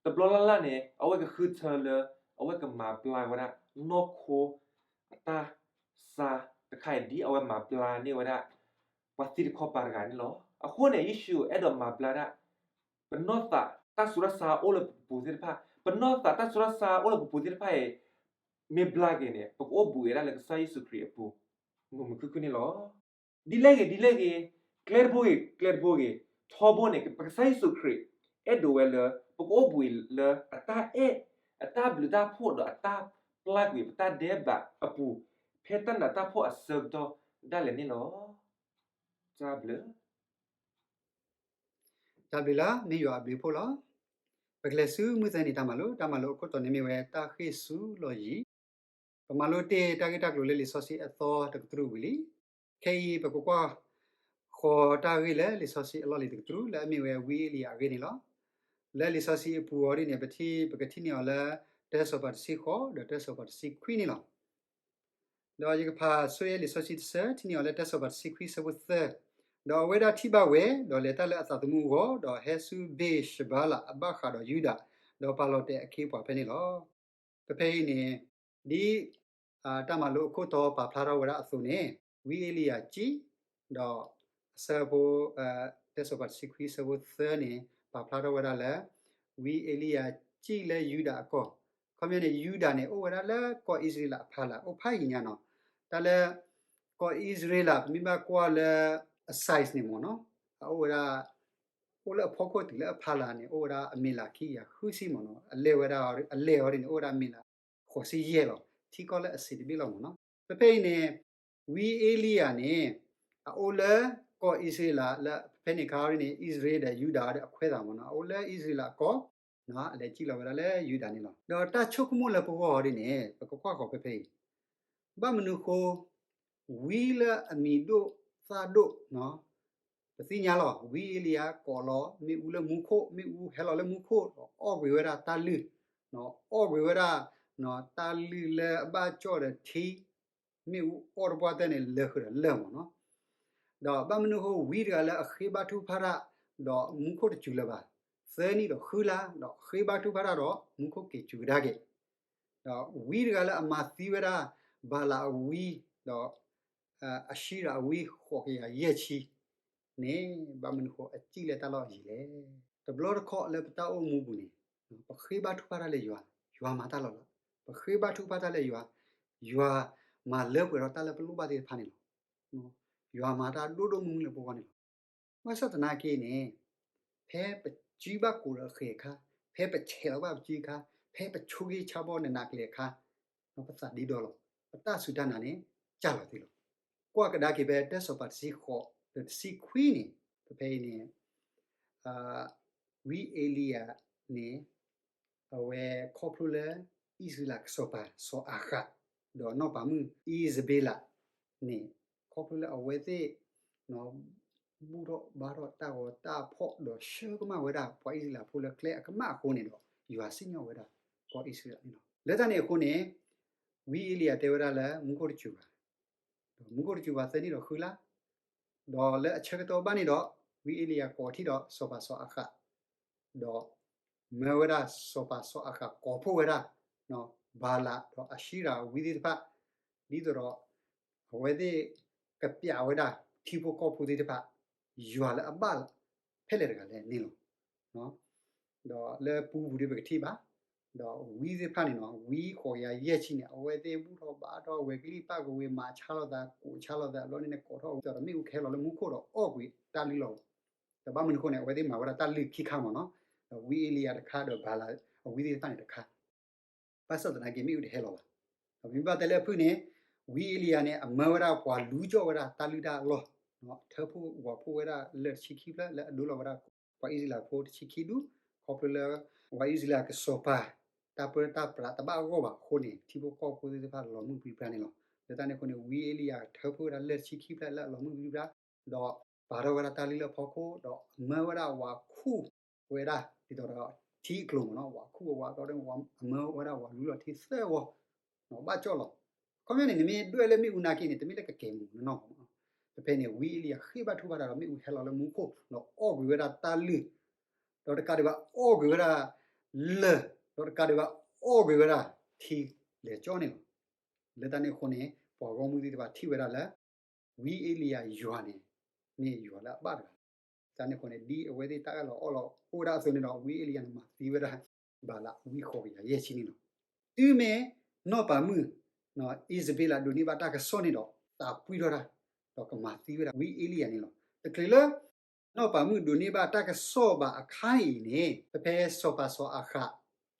တဘျီလၢ်လၢ်န့ၣ် အဝဲကဃုထၢလၢ အဝဲကမၤဘျါဝဲဒၣ် နီၢ်ခိအတၢ်ဆါတခါအံၤ ဒ်အဝဲမၤဘျါန့ၢ်ဝဲဒၣ် ပှၤသံတခီပၤတဂၤန့ၣ်လီၤ. အဃိန့ၣ် ယ့ၣ်ၡူးအဲၣ်ဒိးမၤဘျါဒၣ် ပနီၢ်သးတၢ်ဆူးတၢ်ဆါအိၣ်လၢပပူၤသ့ၣ်တဖၣ်, ပနီၢ်သးတၢ်ဆူးတၢ်ဆါအိၣ်လၢပပူၤသ့ၣ်တဖၣ်အံၤ မ့ၢ်ဘျါက့ၤန့ၣ် ပကအိၣ်ဘှံးဝဲဒၣ်လၢကစၢ်ယ့ၣ်ၡူးခရံာ်အပူၤ မုာ်မုာ်ခုၣ်ခုၣ်န့ၣ်လီၤ. ဒ်လဲၣ်ဂ့ၤ ဒ်လဲၣ်ဂ့ၤ, ကျဲတဘိဂ့ၤ ကျဲတဘိဂ့ၤ, ထီဘိန့ၣ် ပကစၢ်ယ့ၣ်ၡူးခရံာ် အဲၣ်ဒိးဝဲလၢ ပကအိၣ်ဘှံးလၢအတၢ်အဲၣ်, အတၢ်ဘျုးတၢ်ဖှိၣ်ဒီးအတၢ်ပျၢ်ကွံာ်ပတၢ်ဒဲးဘးအပူၤ ဖဲတၢ်နးတၢ်ဖှီၣ်အဆၢကတီၢ်ဒၣ်လဲာ်န့ၣ်လီၤ. တၢ်ဘျုး တၢ်ဘျုးလၢမ့ၢ်ယွၤအဘျုးအဖှိၣ်လီၤ. ပကလဲၤဆူမုၢ်သၢနံၤတၢ်မၤလိ, တၢ်မၤလိအခိၣ်တီန့ၣ်မ့ၢ်ဝဲတၢ်ဃ့ၢ်ဆူလီၢ်ယံၤ. ပမၤလိတ့ၢ်တၢ်ဂ့ၢ်တၢ်ကျိၤလၢလံာ်စီဆှံအသီတကတြူၢ်ဝံၤလံ. ခဲအံၤပကကွၢ်ဃီၤတၢ်ဂ့ၢ်လၢလံာ်စီဆှံအလီၢ်လံၤတကတြူၢ် လၢအမ့ၢ်ဝဲဝံအ့လံယၤအဂ့ၢ်န့ၣ်လီၤ. လၢလံာ်စီဆှံအပူၤအီၤဒ်န့ၣ် ပထံၣ် ပကထံၣ်န့ၢ်အီၤလၢ တၢစီၤပၤတဆံဃိး ဒီးတၢစီၤပၤတဆံခွံန့ၣ်လီၤ. ဒီးယကဖးဆိဝဲလံာ်စီဆှံတဆၢ ထံၣ်န့ၢ်အီၤလၢတၢစီၤပၤတဆံခွံဆၢဖိသၢ, ဒီးအဝဲဒၣ်ထံၣ်ဘၣ်ဝဲ, ဒီးလဲၤတၢ်လၢအသးသမူအဂီၢ်, ဒီးဟဲဆူဘ့ၣ်ၡဘၤလးအဘၣ်ဃးဒီးယူဒၤ, ဒီးပာ်လီၤတဲာ်အခ့အပှၤဖဲန့ၣ်လီၤ. ပဖဲအံၤန့ၣ် ဒ် တၢ်မၤလိအခိၣ်တီပာ်ဖျါထီၣ်ဝဲဒၣ်အသိးန့ၣ်, ဝံအ့လံယၤစံၣ်, ဒီးအဆၢဖိ တၢစီၤပၤတဆံခွံဆၢဖိသၢန့ၣ် ပာ်ဖျါထီၣ်ဝဲဒၣ်လၢ ဝံအ့လံယၤစံၣ်လၢယူဒၤအကီၢ်, ခီပညီန့ၣ် ယူဒၤန့ၣ် အိၣ်ဝဲဒၣ်လၢကီၢ်အံၣ်စရ့လးအဖီလာ် အိၣ်ဖးယံၤညါနီၤ. တၢ်လၢ ကီၢ်အံၣ်စရ့လး ပမ့ၢ်ဘၣ်ကွၢ်လၢ အ size န့ၣ်မ့ၢ်နီၤ, အအိၣ်ဝဲဒၣ် အိၣ်လၢအဖီခိၣ်တုၤလၢအဖီလာ်န့ၣ် အိၣ်ဝဲဒၣ်အမ့ၢ်လးခံကယၤဃုဆံမ့ၢ်နီၤ, အလဲၢ်ဝဲဒၣ် အလဲၢ်အီၤဒ်န့ၣ် အိၣ်ဝဲဒၣ်အမ့ၢ်လး ဃိးဆံယဲၢ်လီၤ, ထံကီၢ်လၢအဆံးတဘ့ၣ်လီၤမ့ၢ်နီၤ. ပဖဲအံၤန့ၣ် ဝံအ့လံယၤန့ၣ် အအိၣ်လၢကီၢ်အံၣ်စရ့လးလၢ ဖဲန့ၣ်အခါဒ်န့ၣ် အံၣ်စရ့လးဒီးယူဒၤဒီးအခွဲးသးမ့ၢ်နီၤ, အအိၣ်လၢအံၣ်စရ့လးအကီၢ် အလဲၤစံၣ်လီၤဝဲဒၣ်လၢယူဒၤန့ၣ်လီၤ. ဒီးတၢ်ဆိကမိၣ်လၢပဂီၢ်အီၤဒ်န့ၣ် ပကကွၢ်ဃီၤဖဲဖဲအံၤ ဘၣ်မနုၤဃိ ဝံလၢအမံၤဒိၣ်သၣ်ဒိၣ် ပသ့ၣ်ညါလီၤ, ဝံအ့လံယၤကိးလီၤမ့ၣ်အူလၢမူခိၣ်, မ့ၣ်အူဟဲလီၤလၢမူခိၣ် ဒီးအီၣ်ကွံာ်ဝဲဒၣ်တၢ်လုၢ်, အီၣ်ကွံာ်ဝဲဒၣ် တၢ်လုၢ်လၢအဘၣ်ကၠီၣ်ဒီးထံ, မ့ၣ်အူအီၣ်တပှၢ်တၢၢ်န့ၣ် လၢာ်ဃုာ်ဒီးလၢာ်မ့ၢ်နီၤ. ဒီးဘၣ်မနုၤဃိဝံတဂၤလၢအဃ့ဘါထုကဖၣ်တၢ် ဒီးမူခိၣ်တစူၤလၢၤဘၣ်, သၢနံၣ်ဒီးဃုလါ ဒီးဃ့ဘါထုကဖၣ်တၢ်ဒီးမူခိၣ်က့ၤစူၤကဒါက့ၤ ဒီးဝံတဂၤလၢအမၤသံဝဲဒၣ် ဘၤလးအဝံ ဒီး အၡံရးအဝံဃိးကယၤယဲၢ်ဆံန့ၣ် ဘၣ်မနုၤဃိအစံၣ်လၢတၢ်လီၢ်အယံၤလဲၣ်. တဘျီတခီၣ်လၢပတၢ်အိၣ်မူပူၤန့ၣ် ပဃ့ဘါထုကဖၣ်တၢ်လၢယွၤ, ယွၤမၤတၢ်လီၤလး, ပဃ့ဘါထုကဖၣ်တၢ်လၢယွၤ, ယွၤမၤလၢပှဲၤထီၣ်တၢ်လၢပလိၣ်ဘၣ်သ့ၣ်တဖၣ်န့ၣ်လီၤ. ယွၤမၤတၢ်ဒိၣ်ဒိၣ်မုၢ်မုၢ်လၢပဂီၢ်န့ၣ်လီၤ. ဘၣ်ဆၣ်သနာ်က့န့ၣ် ဖဲပစုဘၣ်ကိးဒီးဃဲၤအခါ, ဖဲပဆဲးလီၤဘၣ်ပစုအခါ, ဖဲပဆိးက့ဆါဘီနးနးကလဲာ်အခါ, ပသးဒ့ဒီလီၤ, ပတၢ်စူၢ်တၢ်နာ်န့ၣ် ကၢ်လီၤသ့လီၤ. ကွၢ်ကဒါက့ၤဖဲတၢစီၤပၤတဆံဃိး ဒီးတဆံခွံန့ၣ် ပဖဲအံၤန့ၣ် ဝံအ့လံယၤန့ၣ် အဝဲခီဖျိလၢ အံၣ်စရ့လးကစီၤပၤစီၤအၤဃး ဒီးနီၢ်ပၤမုၣ်အံၣ်စဘ့လး န့ၣ် ခီဖျိလၢအဝဲသ့ၣ် ဘူၣ်ထီၣ်ဘါထီၣ်တၢ်ဂီၤတၢ်ဖီၣ် ဒီးဆှၢကမၣ်ဝဲဒၣ်ပှၤအံၣ်စရ့လးဖိလၢကျဲအကမၣ်အဃိန့ၣ်ဒီး ယွၤစံၣ်ညီၣ်ဝဲဒၣ်ပှၤအံၣ်စရ့လးန့ၣ်လီၤ. လၢတၢ်န့ၣ်အဃိန့ၣ် ဝံအ့လံယၤတဲဝဲဒၣ်လၢမူခိၣ်တစူၤဘၣ်, ဒီးမူခိၣ်တစူၤဘၣ်သၢနံၣ်ဒီးဃုလါ, ဒီးလၢအဆၢကတီၢ်ဘၣ်န့ၣ်ဒီး ဝံအ့လံယၤကိးထီၣ်ဒီးစီၤပၤစီၤအၤဃး, ဒီးမၢဝဲဒၣ်စီၤပၤစီၤအၤဃးကိးဖှိၣ်ဝဲဒၣ် ဘၤလးဒီးအၤၡံရၤအဝံသ့ၣ်တဖၣ်, ဒ်သိးဒီး အဝဲသ့ၣ်ကပျးဝဲဒၣ်ထံဖိကီၢ်ဖိသ့ၣ်တဖၣ် ယွၤလၢအဘၣ်ဖဲလဲၣ်တဂၤလဲၣ်န့ၣ်လီၤ. ဒီးလၢပူပူၤဒီးပကထံၣ်ဘၣ်, ဒီးဝံသ့ၣ်တဖၣ်န့ၣ်နီၤ ဝံဃိးကယၤယဲၢ်ဆံန့ၣ် အဝဲသ့ၣ်ဘူၣ်ထီၣ်ဘါထီၣ်ဝဲၤကလံၣ်ပၣ်ကဝ့ၤ မၤဆါလိာ်သး ကိးဆါလိာ်သး အဘျီန့ၣ်န့ၣ် ကိးထီၣ်ဝံဒီးမ့ၣ်အူကဟဲလီၤလၢမူခိၣ်ဒီးအီၣ်ကွံာ်တၢ်လုၢ်လီၤ. ဒီးဘၣ်မနုၤအဃိန့ၣ် အဝဲသ့ၣ်မၤဝဲဒၣ်တၢ်လုၢ်ခံခါမ့ၢ်နီၤ, ဒီးဝံအ့လံယၤတခါဒီးဘၤလးအဝံသ့ၣ်တဖၣ်န့ၣ်တခါ ဘၣ်ဆၣ်သနာ်က့မ့ၣ်အူတဟဲလီၤဘၣ်. ဒီးပမ့ၢ်ဘၣ်တဲလၢအဖုၣ်န့ၣ် ဝံအ့လံယၤန့ၣ် အမၢဝဲဒၣ်ပှၤလူကၠီၣ်ဝဲဒၣ်တၢ်လုၢ်တၢ်အလီၢ်, ထၢဖှိၣ်ဝးဖှိၣ်ဝဲဒၣ်လၢၢ်တဆံခံဖျၢၣ် လၢအဒိလီၤဝဲဒၣ်ပှၤအံၣ်စရ့လးဖိတဆံခံဒူၣ်, ခီဖျိလၢ ပှၤအံၣ်စရ့လးကစီၤပၤ တၢ်ပၢတၢ်ပြးတဘၣ်အဂီၢ်ဘၣ်အဃိန့ၣ် ထံဖိကီၢ်ဖိသ့ၣ်တဖၣ်လီၤမုၢ်ပြံပြါန့ၣ်လီၤ. လၢတၢ်န့ၣ်အဃိန့ၣ် ဝံအ့လံယၤထၢဖှိၣ်ဝဲဒၣ်လၢၢ်တဆံခံဖျၢၣ်လၢအလီၤမုၢ်ပြံပြါ ဒီးပာ်ထီၣ်ဝဲဒၣ်တၢ်လုၢ်လၢဖီခိၣ် ဒီးအမၢဝဲဒၣ်ဝးခူၣ်ဝဲဒၣ် ဒ်သိးဒီးထံအကျိၤမ့ၢ်နီၤ, ဝးခူၣ်ဝဲဝးဒီး အမၢဝဲဒၣ်ဝးလူလီၤထံသၢဝီ ဘၣ်ကၠီၣ်လီၤ. ခီပညီန့ၣ် နမ့ၢ်ဒွဲၣ်လၢမ့ၣ်အူနာ်က့န့ၣ် တမ့ၢ်လၢကကဲၤမုာ်နီၢ်နီၢ်ဘၣ်. ဖဲဖဲန့ၣ် ဝံအ့လံယၤဃ့ဘါထုကဖၣ်တၢ်ဒီးမ့ၣ်အူဟဲလီၤလၢမူခိၣ် ဒီးအီၣ်ကွံာ်ဝဲဒၣ်တၢ်လုၢ်, ဒီးတကးဒံးဘၣ်အီၣ်ကွံာ်ဝဲဒၣ်လၢၢ်, ဒီးတကးဒံးဘၣ်အီၣ်ကွံာ်ဝဲဒၣ်ထံလဲၤကၠီန့ၣ်လီၤ. လၢတၢ်န့ၣ်အဃိန့ၣ် ပှၤဂီၢ်မုၢ်သ့ၣ်တဖၣ်ထံၣ်ဝဲဒၣ်လၢ ဝံအ့လံယၤယွၤန့ၣ် မ့ၢ်ယွၤလၢအဘၣ်တဂၤ. တၢ်န့ၣ်အဃိန့ၣ် ဒ်အဝဲသ့ၣ်တၢ်အၢၣ်လီၤအီလီၤအိၣ်ဝဲဒၣ်အသိးန့ၣ်ဒီး ဝံအ့လံယၤန့ၣ် မၤသံဝဲဒၣ် ဘၤလးဝံဃိးကယၤယဲၢ်ဆံန့ၣ်လီၤ. တုၤမ့ၢ်နီၢ်ပၤမုၣ် အံၤစဘ့လးဒိးန့ၢ်ဘၣ်တၢ်ကစီၣ်န့ၣ်ဒီး သးပှံၢ်ထီၣ်တၢ် ဒီးကမၤသံဝဲဒၣ်ဝံအ့လံယၤန့ၣ်လီၤ. တချုးလၢ နီၢ်ပၤမုၣ်ဒိးန့ၢ်ဘၣ်တၢ်ကစီၣ်ဘၣ်အခါအံၤန့ၣ် ဖဲဖဲစီၤပၤစီၤအၤဃး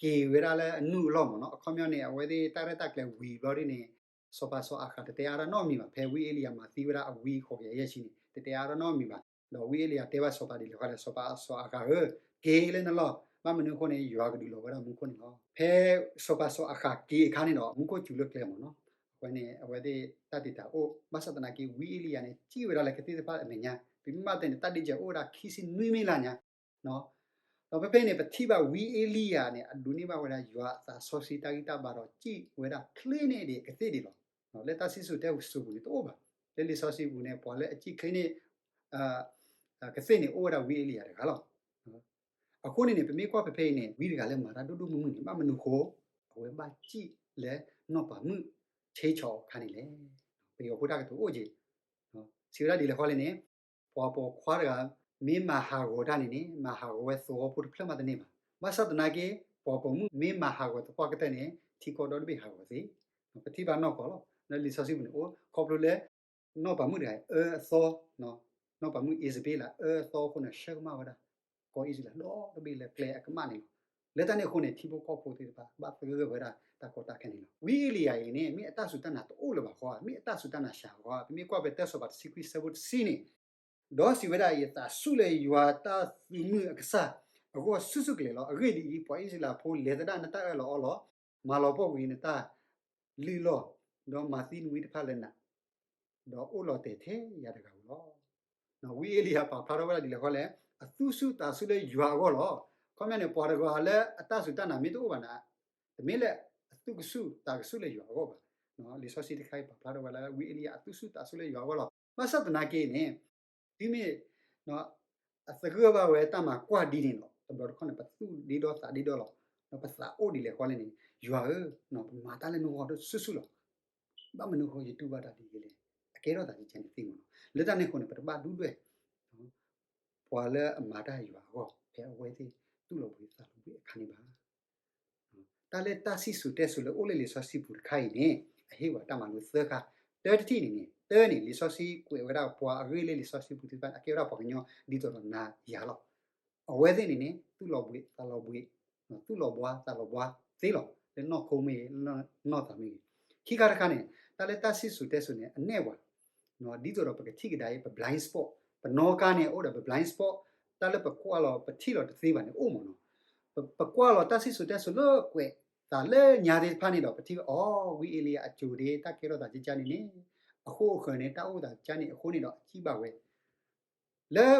က့ၤဝဲဒၣ်လၢအနုာ်အလီၢ်မ့ၢ်နီၤ, အခီပညီန့ၣ် အဝဲသ့ၣ်တၢ်ရဲၣ်တၢ်ကျဲၤဝံၤဘျီဒ်န့ၣ် စီၤပၤစီၤအၤဃးတတဲအါတၢ်နီတမံၤဘၣ်. ဖဲဝံအ့လံယၤမၤသံဝဲဒၣ်အဝံဃိးကယၤယဲၢ်ဆံန့ၣ် တတဲအါတၢ်နီတမံၤဘၣ်. ဒီးဝံအ့လံယၤတဲဘၣ်စီၤပၤဒ်လဲၣ်ဃီလဲၣ်, စီၤပၤစီၤအၤဃးဧၢ, က့ၤလၢနလီၢ်, ဘၣ်မနုၤအဃိန့ၣ် ယွၤကဒုးလီၤဝဲဒၣ်မူခိၣ်န့ၣ်လီၤ. ဖဲစီၤပၤစီၤအၤဃးက့ၤအခါန့ၣ်ဒီး မူခိၣ်စူၤလၢကျဲမ့ၢ်နီၤ, အဃိန့ၣ် အဝဲသ့ၣ်တၢ်တ့တၢ်အိၣ်, ဘၣ်ဆၣ်သနာ်က့ ဝံအ့လံယၤန့ၣ် စံၣ်ဝဲဒၣ်လၢကသ့ၣ်တဖၣ်အမဲာ်ညါ, ပမ့ၢ်ဘၣ်တဲန့ၣ် တၢ်ဒ့စဲးအိၣ်ဝဲဒၣ်ခံဆံနွံမ့ၢ်လၢညါ ဒီးဖဲဖဲန့ၣ် ပထံၣ်ဘၣ်ဝံအ့လံယၤန့ၣ် အဒိးန့ၢ်ဘၣ်ဝဲဒၣ်ယွၤအသးစီဆှံတၢ်ဂံၢ်တၢ်ဘါဒီး စံၣ်ဝဲဒၣ်ချ့န့ၢ်ဒံးကသ့ၣ်ဒံးလီၤ. လၢတၢ်စံၣ်စိၤတဲစိၤပူၤန့ၣ်တအိၣ်ဘၣ်. လၢလံာ်စီဆှံပူၤန့ၣ် ပှၤလၢအစံၣ်ချ့န့ၢ် ကသ့ၣ်န့ၣ် အိၣ်ဝဲဒၣ်ဝံအ့လံယၤတဂၤလီၤ. အဃိန့ၣ်န့ၣ် ပမ့ၢ်ကွၢ်ဖဲဖဲအံၤန့ၣ် ဝံတဂၤလၢမၤတၢ်ဒိၣ်ဒိၣ်မုၢ်မုၢ်န့ၣ် ဘၣ်မနုၤအဃိ အဝဲဘၣ်စံၣ်လၢနီၢ်ပၤမုၣ်ဆ့ဆီးအခါန့ၣ်လဲၣ်. ပယီၤဖိတၢ်ကတိၤအိၣ်က့ၤ စံးဝဲဒၣ်ဒ်လဲၣ်ဃီလဲၣ်န့ၣ် ပှၤပိာ်ခွါတဂၤ မ့ၢ်မၤဟးဂီၤတၢ်န့ၣ်န့ၣ် မၤဟးဂီၤဝဲသဝီဖိတဖျၢၣ်မးတန့ၢ်ဘၣ်. ဘၣ်ဆၣ်သနာ်က့ ပှၤပိာ်မုၣ်မ့ၢ်မၤဟးဂီၤသပှၢ်ကတၢၢ်န့ၣ် ထံကီၢ်ဒီတဘ့ၣ်ဟးဂီၤသ့. ပထံၣ်ဘၣ်နီၢ်ကီၢ်လီၤ. လၢလံာ်စီဆှံပူၤန့ၣ်အိၣ် ခီဖျိလၢ နီၢ်ပၤမုၣ်တဂၤအၢအသီ, နီၢ်ပၤမုၣ်အံၤစဘ့လးအၢအသီအဃိန့ၣ် ဆှၢကမၣ်ဝဲဒၣ် ကီၢ်အံၣ်စရ့လးဒီတဘ့ၣ်လၢကျဲအကမၣ်န့ၣ်လီၤ. လၢတၢ်န့ၣ်အဃိန့ၣ် ထံဖိကီၢ်ဖိသ့ၣ်တဖၣ် ဘၣ်သဂၢၢ်ဝဲဒၣ်တၢ်ကီတၢ်ခဲန့ၣ်လီၤ. ဝံအ့လံယၤအံၤန့ၣ် မ့ၢ်အတၢ်စူၢ်တၢ်နာ်တအိၣ်လၢၤဘၣ်ဃီ, မ့ၢ်အတၢ်စူၢ်တၢ်နာ်စှၤဃီ, ပမ့ၢ်ကွၢ်ဖဲတၢစီၤပၤတဆံခွံဆၢဖိတဆံန့ၣ် ဒီးစံးဝဲဒၣ်, ယသးဆူၣ်လၢယွၤတၢ်သုးမုၢ်အကစၢ်အဂီၢ်ဆူၣ်ဆူၣ်ကလဲာ်လီၤ. အဂ့ၢ်ဒ်အံၤ, ပှၤအံၣ်စရ့လးဖိလဲၤသဒၣ်နတၢ်အၢၣ်လီၤအီလီၤ, မၤလီၤပှီၢ်ကွံာ်နတၢ်လုၢ်လီၢ်, ဒီးမၤသံနဝံတဖၣ်လၢနး, ဒီးအိၣ်လီၤတဲာ်ထဲယၤတဂၤဧိၤလီၤ. ဝံအ့လံယၤပာ်ဖျါထီၣ်ဝဲဒၣ်ဒ်လဲၣ်ဃီလဲၣ်, အသူၣ်ဆူၣ်သးဆူၣ်လၢယွၤအဂီၢ်လီၤ. ခီပညီန့ၣ် ပှၤတဂၤလၢအတၢ်စူၢ်တၢ်နာ်မ့ၢ်တအိၣ်ဘၣ်န့ၣ် တမ့ၢ်လၢအသူၣ်ကဆူၣ်သးကဆူၣ်လၢယွၤအဂီၢ်ဘၣ်. လံာ်စီဆှံတခါအံၤပာ်ဖျါထီၣ်ဝဲလၢ ဝံအ့လံယၤအသူၣ်ဆူၣ်သးဆူၣ်လၢယွၤအဂီၢ်လီၤ. ဘၣ်ဆၣ်သနာ်က့န့ၣ် တုၤမ့ၢ် အသဂၢၢ်ဘၣ်ဝဲတၢ်မၤကွၢ်ဒ်န့ၣ်လီၤ. တဘျီတခီၣ်န့ၣ် ပသူၣ်ဒ့ဒီသးဒ့ဒီလီၤ. ဒီးပသးအိၣ်ဒ်လဲၣ်ဃီလဲၣ်န့ၣ်, ယွၤဧၢ, ပမၤတၢ်လၢနဂီၢ်ဆူၣ်ဆူၣ်လီၤ. ဘၣ်မနုၤအဃိယတူၢ်ဘၣ်တၢ်ဒ်လဲၣ်, အကဲထီၣ်သးဒ်န့ၣ်သ့မ့ၢ်နီၤ. လၢတၢ်န့ၣ်အဃိန့ၣ် ပတဘၣ်ဒုၣ်ဒွဲၣ် ပှၤလၢအမၤတၢ်ယွၤအဂီၢ် ဖဲအဝဲသ့ၣ်သူၣ်လီၤဘှံးသးလီၤဘှံးအခါန့ၣ်ဘၣ်. တၢ်လၢတၢ်စံၣ်စိၤတဲစိၤလၢအိၣ်လၢလံာ်စီဆှံပူၤတခါအံၤန့ၣ် အဟ့ၣ်ပှၤတၢ်မၤလိသၢခါ, တၢတထံၣ်န့ၣ်န့ၣ်, တၢန့ၣ် လံာ်စီဆှံကွဲးဝဲဒၣ်ပှၤအဂ့ၢ်လၢလံာ်စီဆှံပူၤသ့ၣ်တဖၣ်န့ၣ် အကဲဝဲဒၣ်ပှၤကညီဒ်သိးဒီးနၤယၤလီၤ. အဝဲသ့ၣ်န့ၣ်န့ၣ် သူၣ်လီၤဘှံးသးလီၤဘှံး, သူၣ်လီၤဘှါသးလီၤဘှါသ့လီၤ. လၢနီၢ်ခိမ့ၢ်ဂ့ၤ, လၢနီၢ်သးမ့ၢ်ဂ့ၤ, ခံခါတခါန့ၣ် တၢ်လၢတၢ်စံၣ်စိၤတဲစိၤန့ၣ် အနဲၣ်ပှၤ ဒ်သိးဒီးပကထံၣ်ကဒါအံၤ ပ blind spot, ပနီၣ်ကါန့ၣ် အိၣ်ဒီးပ blind spot, တၢ်လၢပကွၢ်လီၤပထံၣ်လီၤတသ့ဘၣ်န့ၣ်အိၣ်မ့ၢ်နီၤ. ပကွၢ်လီၤတၢ်စံၣ်စိၤတဲစိၤလၢကွဲးသးလၢညါသ့ၣ်တဖၣ်န့ၣ်ဒီး ပထံၣ်ဝဲအီၤ ဝံအ့လံယၤအစိၤဒ့ တၢ်ကဲထီၣ်သးကကန့ၣ်န့ၣ်, အဃိအဃၢၤန့ၣ် တၢ်အိၣ်သးကါန့ၣ်အဃိန့ၣ်ဒီး အစံးဘၣ်ဝဲ လၢ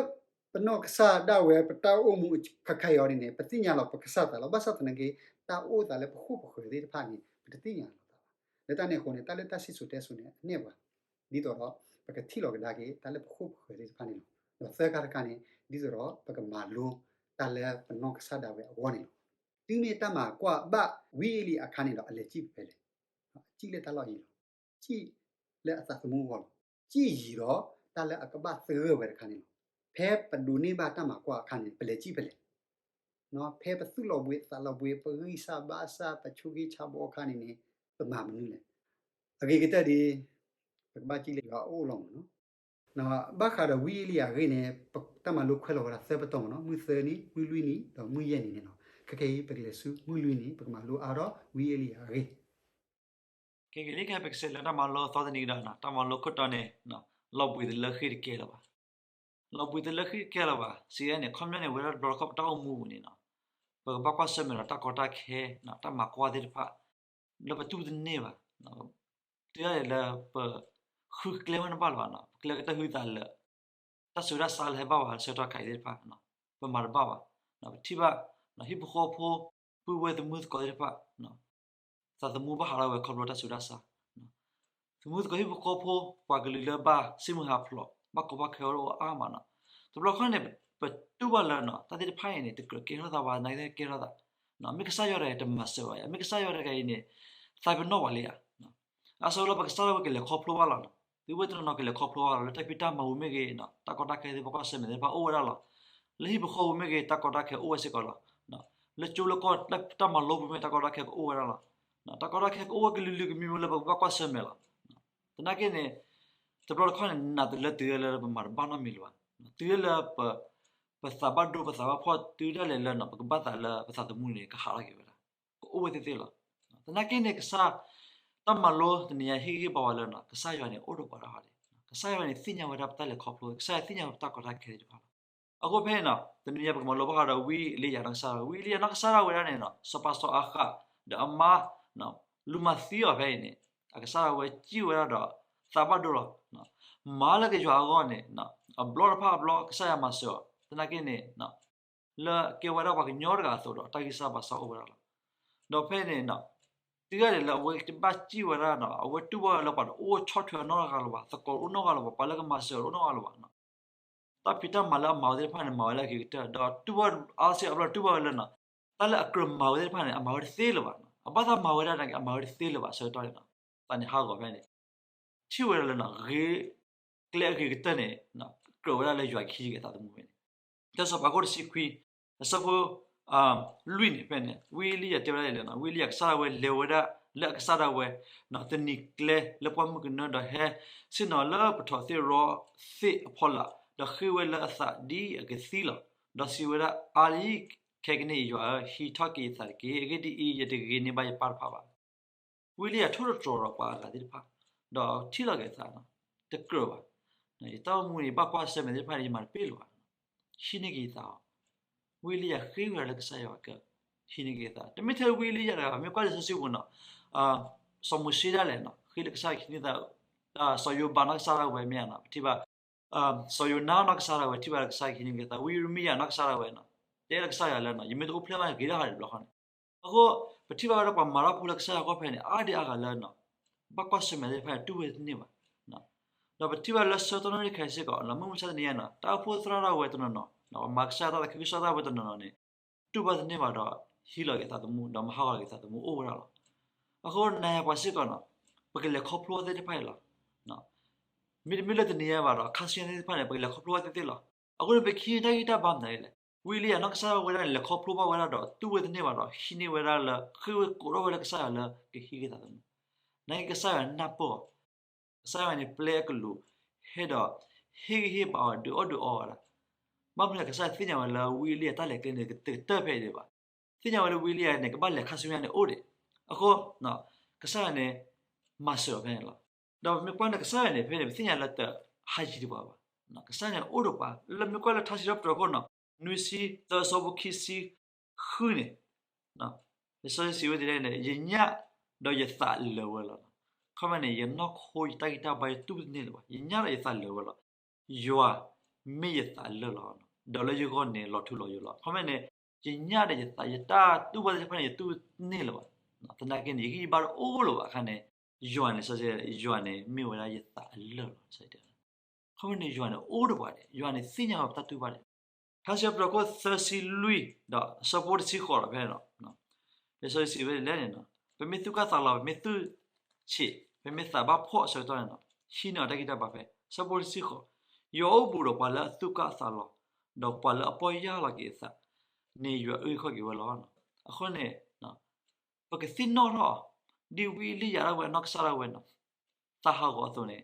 ပနီၢ်ကစၢ်ဒၣ်ဝဲ ပတၢ်အိၣ်မူခဲခါအံၤအီၤန့ၣ်န့ၣ် ပသ့ၣ်ညါလီၤပကစၢ်သးလီၤ. ဘၣ်ဆၣ်သနာ်က့ တၢ်အိၣ်သးလၢပဃိၣ်ပဃၢၤသ့ၣ်တဖၣ်န့ၣ် ပတသ့ၣ်ညါလီၤသးဘၣ်. လၢတၢ်န့ၣ်အဃိန့ၣ် တၢ်လၢတၢ်စံၣ်စိၤတဲစိၤန့ၣ် အနဲၣ်ပှၤ ဒ်သိးဒီး ပကထံၣ်လီၤကဒါက့ၤ တၢ်လၢပဃိၣ်ပဃၢၤသ့ၣ်တဖၣ်န့ၣ်လီၤ. ဒီးသၢခါတခါန့ၣ် ဒ်သိးဒီး ပကမၤလိတၢ်လၢပနီၢ်ကစၢ်ဒၣ်ဝဲအဂီၢ်န့ၣ်လီၤ. တုၤမ့ၢ်တၢ်မၤကွၢ်ဘၣ်ဝံအ့လံယၤအခါန့ၣ်ဒီး အလဲၤစံၣ်ဖဲလဲၣ်, စံၣ်လၢတၢ်လီၢ်အံၤလီၤ. စံၣ်လၢအသးသမူအဂီၢ်လီၤ. စံၣ်ယံၤဒီး တၢ်လၢအကဘၣ်သဂၢၢ်ဝဲတခါန့ၣ်လီၤ. ဖဲပဒိးန့ၢ်ဘၣ်တၢ်မၤကွၢ်အခါန့ၣ် ပလဲၤစံၣ်ဖဲလဲၣ်. ဖဲပသူၣ်လီၤဘှံးသးလီၤဘှံး ပဂံၢ်စၢ်ဘါစၢ် ပဆိးက့ဆါဘီအခါန့ၣ်န့ၣ် ပမၤမနုၤလဲၣ်. အဂ့ၤကတၢၢ်ဒ် ပကဘၣ်စံၣ်လၢယွၤအအိၣ်လီၤမးနီၤ. ဘၣ်ဃးဒီးဝံအ့လံယၤအဂ့ၢ်န့ၣ် ပတၢ်မၤလိခွဲးလီၤဝဲဒၣ်သၢပတီၢ်မးနီၤ, မုၢ်သၢနံၤ, မုၢ်လွံၢ်နံၤ ဒီးမုၢ်ယဲၢ်နံၤန့ၣ်လီၤ. ခဲကနံၣ်အံၤ ပကလဲၤဆူမုၢ်လွံၢ်နံၤ ပကမၤလိအါထီၣ်ဝံအ့လံယၤအဂ့ၢ်. ခဲကနံၣ်အံၤ ပကစးလဲၤတၢ်မၤလိသီတနံၤကဒီးနီၤ, တၢ်မၤလိခိၣ်တီန့ၣ် လီၤဘှံးတလၢဃ့ၢ်တကဲလၢၤဘၣ်. လီၤဘှံးတလၢဃ့ၢ်တကဲလၢၤဘၣ်. စံးယဲန့ၣ် ခီပညီန့ၣ် ဝဲဒၣ်တဘျီတခီၣ်ပတၢ်အိၣ်မူပူၤန့ၣ်နီၤ, ပကဘၣ်ကွၢ်ဆၢၣ်မဲာ်ဒီးတၢ်ကီတၢ်ခဲ, တၢ်မၤကွၢ်သ့ၣ်တဖၣ် လၢပတူၢ်တန့ၢ်ဘၣ်. တုၤဒၣ်လဲာ်လၢပဃုကျဲဝဲန့ၣ်ဘၣ်လၢၤဘၣ်နီၤ, ပကျဲကတၢၢ်ဟုသးလၢာ်, တၢ်ဆူးတၢ်ဆါလၢဟဲဘၣ်ဝဲလၢဆၢကတီၢ်ခဲအံၤသ့ၣ်တဖၣ်, ပမၤတဘၣ်ဘၣ်. ပထံၣ်ဘၣ် ဟံၣ်ဖိဃီဖိ ပုၢ်ဝဲၢ်သမုၢ်သကိးသ့ၣ်တဖၣ် သးသမူဘၣ်ဟးထီၣ်ဝဲခီဖျိတၢ်ဆူးတၢ်ဆါ, သမုၢ်သကိးဟံၣ်ဖိဃီဖိ ပှၤကလုာ်လၢဘၣ်စံၣ်မုၢ်ဟးဖျိး ဘၣ်ကီဘၣ်ခဲအိၣ်အါမးနီၤ. တဘျီခီန့ၣ် ပတူၢ်ဘၣ်လၢ တၢ်သ့ၣ်တဖၣ်အံၤန့ၣ် တကြၢးကဲထီၣ်သးဘၣ် သနာ်က့ကဲထီၣ်သး, မ့ၢ်ကစၢ်ယွၤတဂၤတမၤစၢၤဘၣ်ဧါ, မ့ၢ်ကစၢ်ယွၤတဂၤအံၤန့ၣ် သးပ့ၤနီၣ်ပှၤလံဧါ. အါစုလီၤ ပကစၢ်ဒၣ်ဝဲကလဲၤခီဖျိဘၣ်လီၤ. သုဝဲတနီၤနီၤကလဲၤခီဖျိဘၣ်လီၤ လၢတၢ်ဖံးတၢ်မၤပူၤမ့ၢ်ဂ့ၤ, တၢ်ကီတၢ်ခဲသ့ၣ် ပကွၢ်ဆၢၣ်မဲာ်သ့ၣ်တဖၣ်အိၣ်ဝဲဒၣ်လီၤ. လၢဟံၣ်ဖိဃီပူၤမ့ၢ်ဂ့ၤ တၢ်ကီတၢ်ခဲအိၣ်ဝဲစ့ၢ်ကီးလီၤ. လၢကၠိလၢကီၢ် တၢ်မၤလိပူၤမ့ၢ်ဂ့ၤ တၢ်ကီတၢ်ခဲကအိၣ်ဝဲဒၣ်လီၤ. တၢ်ကီတၢ်ခဲကအိၣ်ဝဲကလုာ်လုာ်ကမံၤမံၤလၢပကဘၣ်ကွၢ်ဆၢၣ်မဲာ်လီၤ. သနာ်က့န့ၣ် တဘျီတခီၣ်န့ၣ် နာ်တလၢတုၤလၢပမၤတဘၣ်နီတမံၤလၢၤဘၣ်. တုၤလၢ ပသးဘၣ်ဒိပသးဘၣ်ဖှီၣ် တုၤဒၣ်လဲာ်လၢ ပကဘၣ်သးလၢပသးသမူန့ၣ် ကဟးထီၣ်က့ၤဝဲဒၣ်, ကအိၣ်ဝဲသ့ၣ်သ့ၣ်လီၤ. သနာ်က့န့ၣ် ကစၢ် တၢ်မၤလိတနံၤအံၤ ဟ့ၣ်ဂံၢ်ဟ့ၣ်ဘါဝဲလၢ ကစၢ်ယွၤန့ၣ် အိၣ်ဒီးပှၤတၢ်ဟးဒံး, ကစၢ်ယွၤန့ၣ် သ့ၣ်ညါဝဲဒၣ်ပတၢ်လဲၤခီဖျိ, ကစၢ်ယွၤသ့ၣ်ညါဝဲပတၢ်ကီတၢ်ခဲသ့ၣ်တဖၣ်လီၤ. အဃိဖဲအံၤနီၤ တနံၤအံၤ ပကမၤလိဘၣ်ဃးဒီးဝံအ့လံယၤနီၢ်ကစၢ်ဒၣ်ဝဲ, ဝံအ့လံယၤနီၢ်ကစၢ်ဒၣ်ဝဲဒၣ်န့ၣ်နီၤ စီၤပၤစီၤအၤဃး ဒီးအမါ လူၤမၤသံအီၤဖဲအံၤန့ၣ် အကစၢ်ဒၣ်ဝဲစံၣ်ဝဲဒၣ်ဒီး သးဘၣ်ဒိလီၤ. မၤလၢကယွၤအဂီၢ်န့ၣ် အဘျီတဖၣ်အဘျီ ကစၢ်ယွၤမၤစၢၤအီၤ သနာ်က့န့ၣ် လၢကဲဝဲဒၣ်ပှၤကညီတဂၤအသိးဒီး တၢ်ဂံၢ်စၢ်ဘါစၢ်အိၣ်ဝဲဒၣ်လီၤ. ဒီးဖဲန့ၣ် တုၤဒၣ်လဲာ်လၢအဝဲကဘၣ်စံၣ်ဝဲဒၣ်နီၤ အဝဲတူၢ်ဘၣ်ဝဲလၢပှၤတအိၣ်ဆီၣ်ထွဲအနီၢ်ဂၤလၢၤဘၣ်, သကိးတအိၣ်နီတဂၤလၢၤဘၣ်, ပှၤလၢကမၤစၢၤတအိၣ်နီတဂၤလၢၤဘၣ်. တၢ်ဖံးတၢ်မၤလၢအမၤဝဲသ့ၣ်တဖၣ်န့ၣ် မၤဝဲလၢအဂ့ၤကတၢၢ်, ဒီးတူၢ်ဘၣ်အါစ့ၢ်အဘျီတူၢ်ဘၣ်ဝဲလၢနီၤ တၢ်လၢအကြၢးမၤဝဲသ့ၣ်တဖၣ်န့ၣ် အမၤဝဲတသ့လၢၤဘၣ်. အဘၣ်သးမၤဝဲဒၣ်န့ၣ် အမၤဝဲတသ့လၢၤဘၣ် ဆၢကတီၢ်န့ၣ်နီၤ. သးန့ၣ်ဟးဂီၤဖဲန့ၣ် ထံၣ်ဝဲဒၣ်လၢနီၤ ဂ့ၤ ကျဲအဂ့ၤကတၢၢ်န့ၣ် ကြၢးဝဲဒၣ်လၢယွၤကဟံးက့ၤအသးသမူဖဲန့ၣ်. တၢ်စီၤပၤခိၣ်တဆံခွံ အဆၢဖိ လွံၢ်န့ၣ်ဖဲန့ၣ် ဝံအ့လံယၤတဲဝဲဒၣ်လဲၣ်နီၤ, ဝံအ့လံယၤကစၢ်ဒၣ်ဝဲလဲၤဝဲဒၣ်လၢအကစၢ်ဒၣ်ဝဲ တနံၤကျဲလၢပှၢ်မုၢ်ကနၢဒီးဟဲဆ့ၣ်နီၤလၢပထီၣ်သ့ၣ်ရီသ့ၣ်အဖီလာ်, ဒီးဃ့ဝဲလၢအသးဒ်အကသံလီၤ. ဒီးစံးဝဲဒၣ်, အါလံ, ခဲကနံၣ်အံၤယွၤဧၢ, ဟံးထီၣ်က့ၤယသးတက့ၢ်. အဂ့ၢ်ဒ်အံၤ, ယတဂ့ၤန့ၢ်ဘၣ်ယပၢ်တဖၣ်ဘၣ်. ဝံအ့လံယၤထိၣ်သတြီၤဒီးပှၤအဂၤသ့ၣ်တဖၣ်, ဒီးထံၣ်လီၤက့ၤအသး, တကြၢးဘၣ်. ယတၢ်အိၣ်မူန့ၣ် ယဘၣ်ကွၢ်ဆၢၣ်မဲာ်သ့ၣ်တဖၣ်န့ၣ် ယမၤတပ့ၢ်လၢၤဘၣ်. ဟံးန့ၢ်က့ၤယသးအီၤ. ဝံအ့လံယၤဃ့ဝဲဒၣ်လၢကစၢ်ယွၤက ဟံးန့ၢ်က့ၤအသး, တမ့ၢ်ထဲဝံအ့လံယၤတဂၤဘၣ်, မ့ၢ်ကွၢ်လၢစီဆှံပူၤနီၤ, စီၤမိၤၡ့ဒၣ်လဲာ်နီၤ ဃ့လၢကစၢ်ယွၤကဟံးန့ၢ်သး, စီၤယိၤဘးနီၢ်ကစၢ်ဒၣ်ဝဲမ့ၢ်ဧါနီၤ, ပထံၣ်ဘၣ် စီၤယိၤနါနီၢ်ကစၢ်ဒၣ်ဝဲ ထံၣ်ဘၣ်လၢကစၢ်ယွၤကဟံးန့ၢ်က့ၤသး, ဝံယံၤရမံယၤနီၢ်ကစၢ်ဒၣ်ဝဲနီၤ, တဲလၢကစၢ်ယွၤလၢ ယမ့ၢ်တအိၣ်ဖျဲၣ်ဘၣ်န့ၣ် ဂ့ၤဒၣ်ဟးဒံးတဘျီဃီန့ၣ်. အဃိ ပထံၣ်ဘၣ်ဝဲဒၣ်ပှၤမၤတၢ်ဖိလၢကစၢ်ယွၤဂီၢ်ဖဲန့ၣ် အါဒံအါဂၤလၢ ဘၣ်ကွၢ်ဆၢၣ်မဲာ်သ့ၣ်တဖၣ်န့ၣ် တူၢ်ဝဲတန့ၢ်ဘၣ်. ဒီးပထံၣ်ဘၣ်လၢဆၢကတီၢ်နီၣ်ဂံၢ်ခဲအံၤစ့ၢ်ကီး မုၢ်မဆါတနံၤညါနီၤ တၢ်အိၣ်ဖှိၣ်သရၣ်ဒၣ်ဝဲတနီၤနီၤ ပှၤမၤကစၢ်ယွၤတၢ်သးခုကစီၣ်တၢ်ဝဲတနီၤနီၤန့ၣ် တူၢ်ဘၣ်တန့ၢ်ဘၣ်ဒီး ဟံးလီၤက့ၤသးသမူ ဒီးမၤဟးဂီၤက့ၤသးသမူအိၣ်ဝဲဒၣ်လီၤ. အဃိနၤယၤပှၤစ့ၢ်ကီးနီၤ ပကလဲၤခီဖျိဝဲသ့ၣ်တဖၣ်အံၤလီၤ. မ့တမ့ၢ်လၢတနံၤညါဘၣ်ဒီး ခါဆူညါသ့ၣ်တဖၣ်န့ၣ် ပကလဲၤခီဖျိဝဲသ့ၣ်သ့ၣ်လီၤ. အဃိန့ၣ် ပကဟံးန့ၢ်တၢ်ဂံၢ်တၢ်ဘါမနုၤလဲၣ်. ဝံအ့လံယၤနီၢ်ကစၢ်ဒၣ်ဝဲဒၣ်န့ၣ် လဲၤခီဖျိဘၣ်ဝဲဒၣ်ဒီး တူၢ်ဝဲတန့ၢ်ဘၣ်ဒီး ဟံးန့ၢ်ဝဲဒၣ်လၢ ဃ့ဝဲကိးထီၣ်ဝဲလၢကစၢ်ယွၤလၢကဟံးက့ၤသးသမူ. နာ်က့ကစၢ်ယွၤနၢ်ပၢၢ်အီၤ ကစၢ်ယွၤန့ၣ် ပျဲအကလူး ဟဲဒီး ဟ့ၣ်ဂံၢ်ဟ့ၣ်ဘါအီၤ ဒုးအီၣ်ဒုးအီဝဲဒၣ်. ဘၣ်မနုၤလဲၣ် ကစၢ်ယွၤသ့ၣ်ညါဝဲလၢဝံအ့လံယၤတၢ်လဲၤကျဲန့ၣ် တကတၢၢ်ဖဲအံၤဒံးဘၣ်. သ့ၣ်ညါဝဲလၢဝံအ့လံယၤန့ၣ် ကဘၣ်လဲၤခါဆူညါန့ၣ်အိၣ်ဒံး. အဃိ ကစၢ်ယွၤန့ၣ် မၤစၢၤအီၤဖဲန့ၣ်လီၤ. ဒီးပမ့ၢ်ကွၢ်န့ၣ် ကစၢ်ယွၤန့ၣ် ဖဲန့ၣ် ပသ့ၣ်ညါလၢတဟးယံၤဒံးပှၤဘၣ်. ကစၢ်ယွၤန့ၣ်အိၣ်ဒီးပှၤ လၢမ့ၢ်ကွၢ်လၢထါစံးထီၣ်ပတြၢၤခိၣ်နီၤ နွံဆံ သၢအဆၢဖိခံဆံဃုန့ၣ် လံာ်စီဆှံစံးဝဲဒ်လဲၣ်န့ၣ် ယညၣ်ဒီးယသးလၢာ်ဝဲလီၤ. ခီမ့ၢ်န့ၣ် ယနီၢ်ခိ ယတၢ်ဂံၢ်တၢ်ဘါ ယတူၢ်တန့ၢ်လၢၤဘၣ်, ယညၣ်ဒီးယသးလၢာ်ဝဲလီၤ. ယွၤမ့ၢ်ယသးလၢာ်လီၤ, ဒီးလၢယဂီၢ်န့ၣ် လီၤထူလီၤယိာ်လီၤ. ခီမ့ၢ်န့ၣ် ယညၣ်ဒီးယသး ယတၢ်တူၢ်ဘၣ်သ့ၣ်တဖၣ်န့ၣ် ယတူၢ်တန့ၢ်လၢၤဘၣ်. သနာ်က့န့ၣ် ယဂံၢ်ယဘါတအိၣ်လၢၤဘၣ်အခါန့ၣ်, ယွၤန့ၣ် ယွၤန့ၣ်မ့ၢ်ဝဲဒၣ်ယသးအလၢာ်လီၤ. ခီမ့ၢ်န့ၣ် ယွၤန့ၣ်အိၣ်ဒီးပှၤဒဲး, ယွၤန့ၣ်သ့ၣ်ညါဝဲပတၢ်တူၢ်ဘၣ်ဒဲး. ထါစံးပတြၢၤခိၣ်သၢဆံလွံၢ် ဒီးအဆၢဖိတဆံဃိးဒီးဖဲန့ၣ်လီၤ. လံာ်စီဆှံစံးဝဲဒ်လဲၣ်န့ၣ်, ပမ့ၢ်သူၣ်ကၢ်သးလီၤ, ပမ့ၢ်သူၣ်ဆံး, ပမ့ၢ်သးဘၣ်ဖှီၣ်အဆၢကတီၢ်န့ၣ်လီၤ, ဟံးန့ၢ်အီၤတၢ်ဂံၢ်တၢ်ဘါဖဲ အဆၢဖိတဆံဃိး, ယွၤအိၣ်ဘူးဒီးပှၤလၢအသူၣ်ကၢ်သးလီၤ, ဒီးပှၤလၢအပီၢ်ယၢ်လီၤက့ၤအသးန့ၣ် ယွၤအုၣ်က့ၤခီၣ်က့ၤဝဲလီၤ. အဃိန့ၣ် ပကသ့ၣ်နီၣ်ထီၣ်အီၤ, ဒ်ဝံအ့လံယၤဒၣ်ဝဲအနီၢ်ကစၢ်ဒၣ်ဝဲန့ၣ် သးဟးဂီၤအသိးန့ၣ်,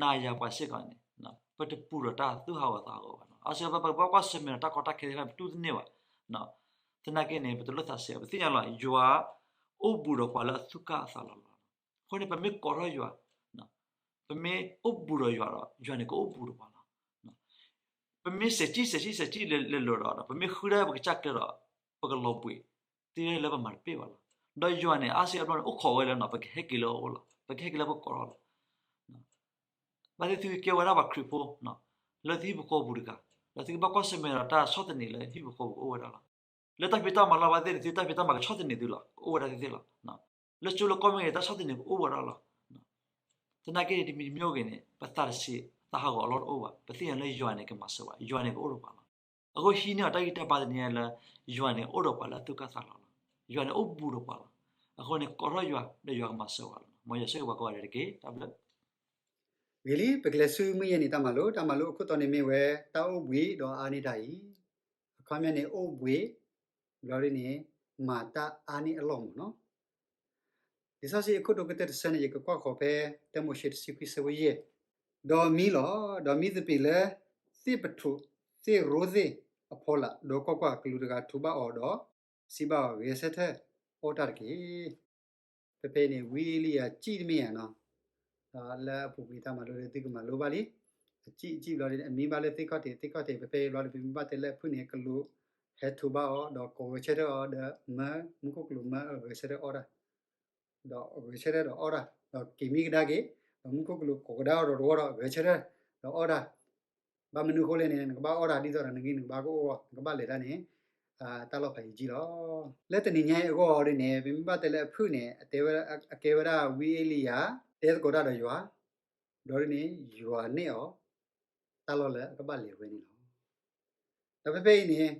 နၤယၤပှၤစ့ၢ်ကီးန့ၣ် ပတပူၤဒီးတၢ်သူၣ်ဟးဂီၤသးဟးဂီၤဘၣ်နီၤ. အါစုပှၤ ပကဘၣ်ကွၢ်ဆၢၣ်မဲာ်ဒီးတၢ်ကီတၢ်ခဲသ့ၣ်တဖၣ် ပတူၢ်တန့ၢ်ဘၣ်. သနာ်က့န့ၣ် ပတလိၣ်သးဆံး, ပသ့ၣ်ညါလီၤ ယွၤအိၣ်ဘူးဒီးပှၤလၢအသူၣ်ကၢ်အသးလီၤလီၤ. အဃိန့ၣ် ပမ့ၢ်ကိးထီၣ်ယွၤ, ပမ့ၢ်အိၣ်ဘူးဒီးယွၤဒီး ယွၤန့ၣ်ကအိၣ်ဘူးဒီးပှၤလီၤ. ပမ့ၢ်စဲးကံၣ်စဲးကံၣ်စဲးကံၣ်လဲၤလိၤဒီး ပမ့ၢ်ဃုဒၣ်ပကစၢ်ကျဲဒီး ပကလီၤဘှံးသ့လၢပမၤတပ့ၢ်ဘၣ်လီၤ. ဒီးယွၤန့ၣ် အါစုအါဘျီန့ၣ် အိၣ်ခိးဝဲလၢ ပကဟဲက့ၤလၢအအိၣ်လီၤ, ပကဟဲက့ၤလၢပကိးထီၣ်လီၤ. ဘၣ်သ့ၣ်သုကဲဝဲဒၣ်ပှၤခရံာ်ဖိ လၢသုဟံၣ်ဖိဃီဖိပူၤတဂၤ, ဒီးသုကဘၣ်ကွၢ်ဆၢၣ်မဲာ်ဒီးတၢ်ဆီၣ်သနံးလၢဟံၣ်ဖိဃီဖိကအိၣ်ဝဲဒၣ်လီၤ. လၢတၢ်ဖံးတၢ်မၤလီၢ်ဘၣ်သ့ၣ်န့ၣ် သုတၢ်ဖံးတၢ်မၤကဆီၣ်သနံးသုလီၤ, ကအိၣ်ဝဲဒၣ်သ့ၣ်သ့ၣ်လီၤ. လၢကၠိလၢကီၢ်မ့ၢ်ဂ့ၤ တၢ်ဆီၣ်သနံးကအိၣ်ဝဲဒၣ်လီၤ. သနာ်က့န့ၣ် တမံၤတမံၤအိၣ်ဂ့ၤန့ၣ် ပသးတဆံး သးဟးဂီၤအလီၢ်တအိၣ်ဘၣ်, ပသ့ၣ်ညါလၢယွၤန့ၣ်ကမၤစၢၤဘၣ်, ယွၤန့ၣ်ကအိၣ်ဒီးပှၤလီၤ. အဃိဟံးန့ၢ်အီၤတၢ်ဂံၢ်တၢ်ဘါတနံၤညါလၢ ယွၤန့ၣ်အိၣ်ဒီးပှၤလၢအသူၣ်ကၢ်သးလီၤလီၤ. ယွၤန့ၣ်အိၣ်ဘူးဒီးပှၤလီၤ. အဃိန့ၣ် ကိးထီၣ်ယွၤ ဒီးယွၤကမၤစၢၤပှၤလီၤ. မ်ယွၤဆိၣ်ဂ့ၤပှၤကိးဂၤဒဲးတက့ၢ်. တၢ်ဘျုး ဂ့ၤလံ, ပကလဲၤဆူမုၢ်ယဲၢ်နံၤတၢ်မၤလိ, တၢ်မၤလိအခိၣ်တီန့ၣ်မ့ၢ်ဝဲ တၢ်အိၣ်ဘှံးဒီးအါန့ၢ်တၢ်အံၤ, အခီပညီန့ၣ် အိၣ်ဘှံး ဘျီဒ်န့ၣ် မၤတၢ်အါန့ၢ်အလီၢ်မ့ၢ်နီၤ. လံာ်စီဆှံအခိၣ်တီကတၢၢ်တဆၢန့ၣ် ယကကွၢ်ဃီၤဖဲ တၢမိၤၡ့တဆံခွံဆၢဖိယဲၢ်, ဒီးမံလီၤ, ဒီးမံသပ့ၤလၢ သ့ၣ်ပထူးသ့ၣ်ရိသ့ၣ်အဖီလာ်, ဒီးကွၢ်ကွၢ်, ကလူးတဂၤထုးဘၣ်အီၤဒီး စံးဘၣ်အီၤ, ဂဲၤဆၢထၢၣ်အီၣ်တၢ်တက့ၢ်. ဖဲဖဲအံၤန့ၣ် ဝံအ့လံယၤစံၣ်တမ့ၢ်ဧါနီၤ, ဒီးလၢအပူၤကွံာ်တၢ်မၤလိလၢသုကမၤလိဘၣ်လံ. အစံၣ်အစံၣ်ဘျီဒ်န့ၣ် အမံဘၣ်လၢသ့ၣ်ခီၣ်ထံး, သ့ၣ်ခီၣ်ထံး ဖဲဖဲအံၤဘျီဒ်န့ၣ် ပမ့ၢ်ဘၣ်တဲလၢအဖုၣ်န့ၣ် ကလူးဟဲထုးဘၣ်အီၤ ဒီးကိးဂဲၤဆၢထၢၣ်အီၤဒီးမၢ, မူခိၣ်ကလူးမၢအဂဲၤဆၢထၢၣ်အီၣ်တၢ်, ဒီးအဂဲၤဆၢထၢၣ်ဒီးအီၣ်တၢ်, ဒီးက့ၤမံကဒါက့ၤ, ဒီးမူခိၣ်ကလူးကိးကဒါအီၤဒီးတဝီဒီးဂဲၤဆၢထၢၣ်ဒီးအီၣ်တၢ်. ဘၣ်မနုၤအဃိလဲၣ်န့ၣ် နကဘၣ်အီၣ်တၢ်ဒ်သိးဒီးနဂံၢ်နကဘါကအိၣ်အဂီၢ်, နကဘၣ်လဲၤတၢ်န့ၣ် တၢ်လီၢ်ဖးယံၤကံလီၤ. လၢတနံၤညါအံၤအဂီၢ်ဒ်န့ၣ် ပမ့ၢ်ဘၣ်တဲလၢအဖုၣ်န့ၣ် အတဲဝဲဒၣ်, အကဲဝဲဒၣ်ဝံအ့လံယၤ တဲသကိးတၢ်ဒီးယွၤ, ဘျီဒ်န့ၣ် ယွၤနဲၣ်အီၤ တၢ်လီၢ်လၢအကဘၣ်လဲၤဝဲန့ၣ်လီၤ. ဒီးဖဲဖဲအံၤန့ၣ်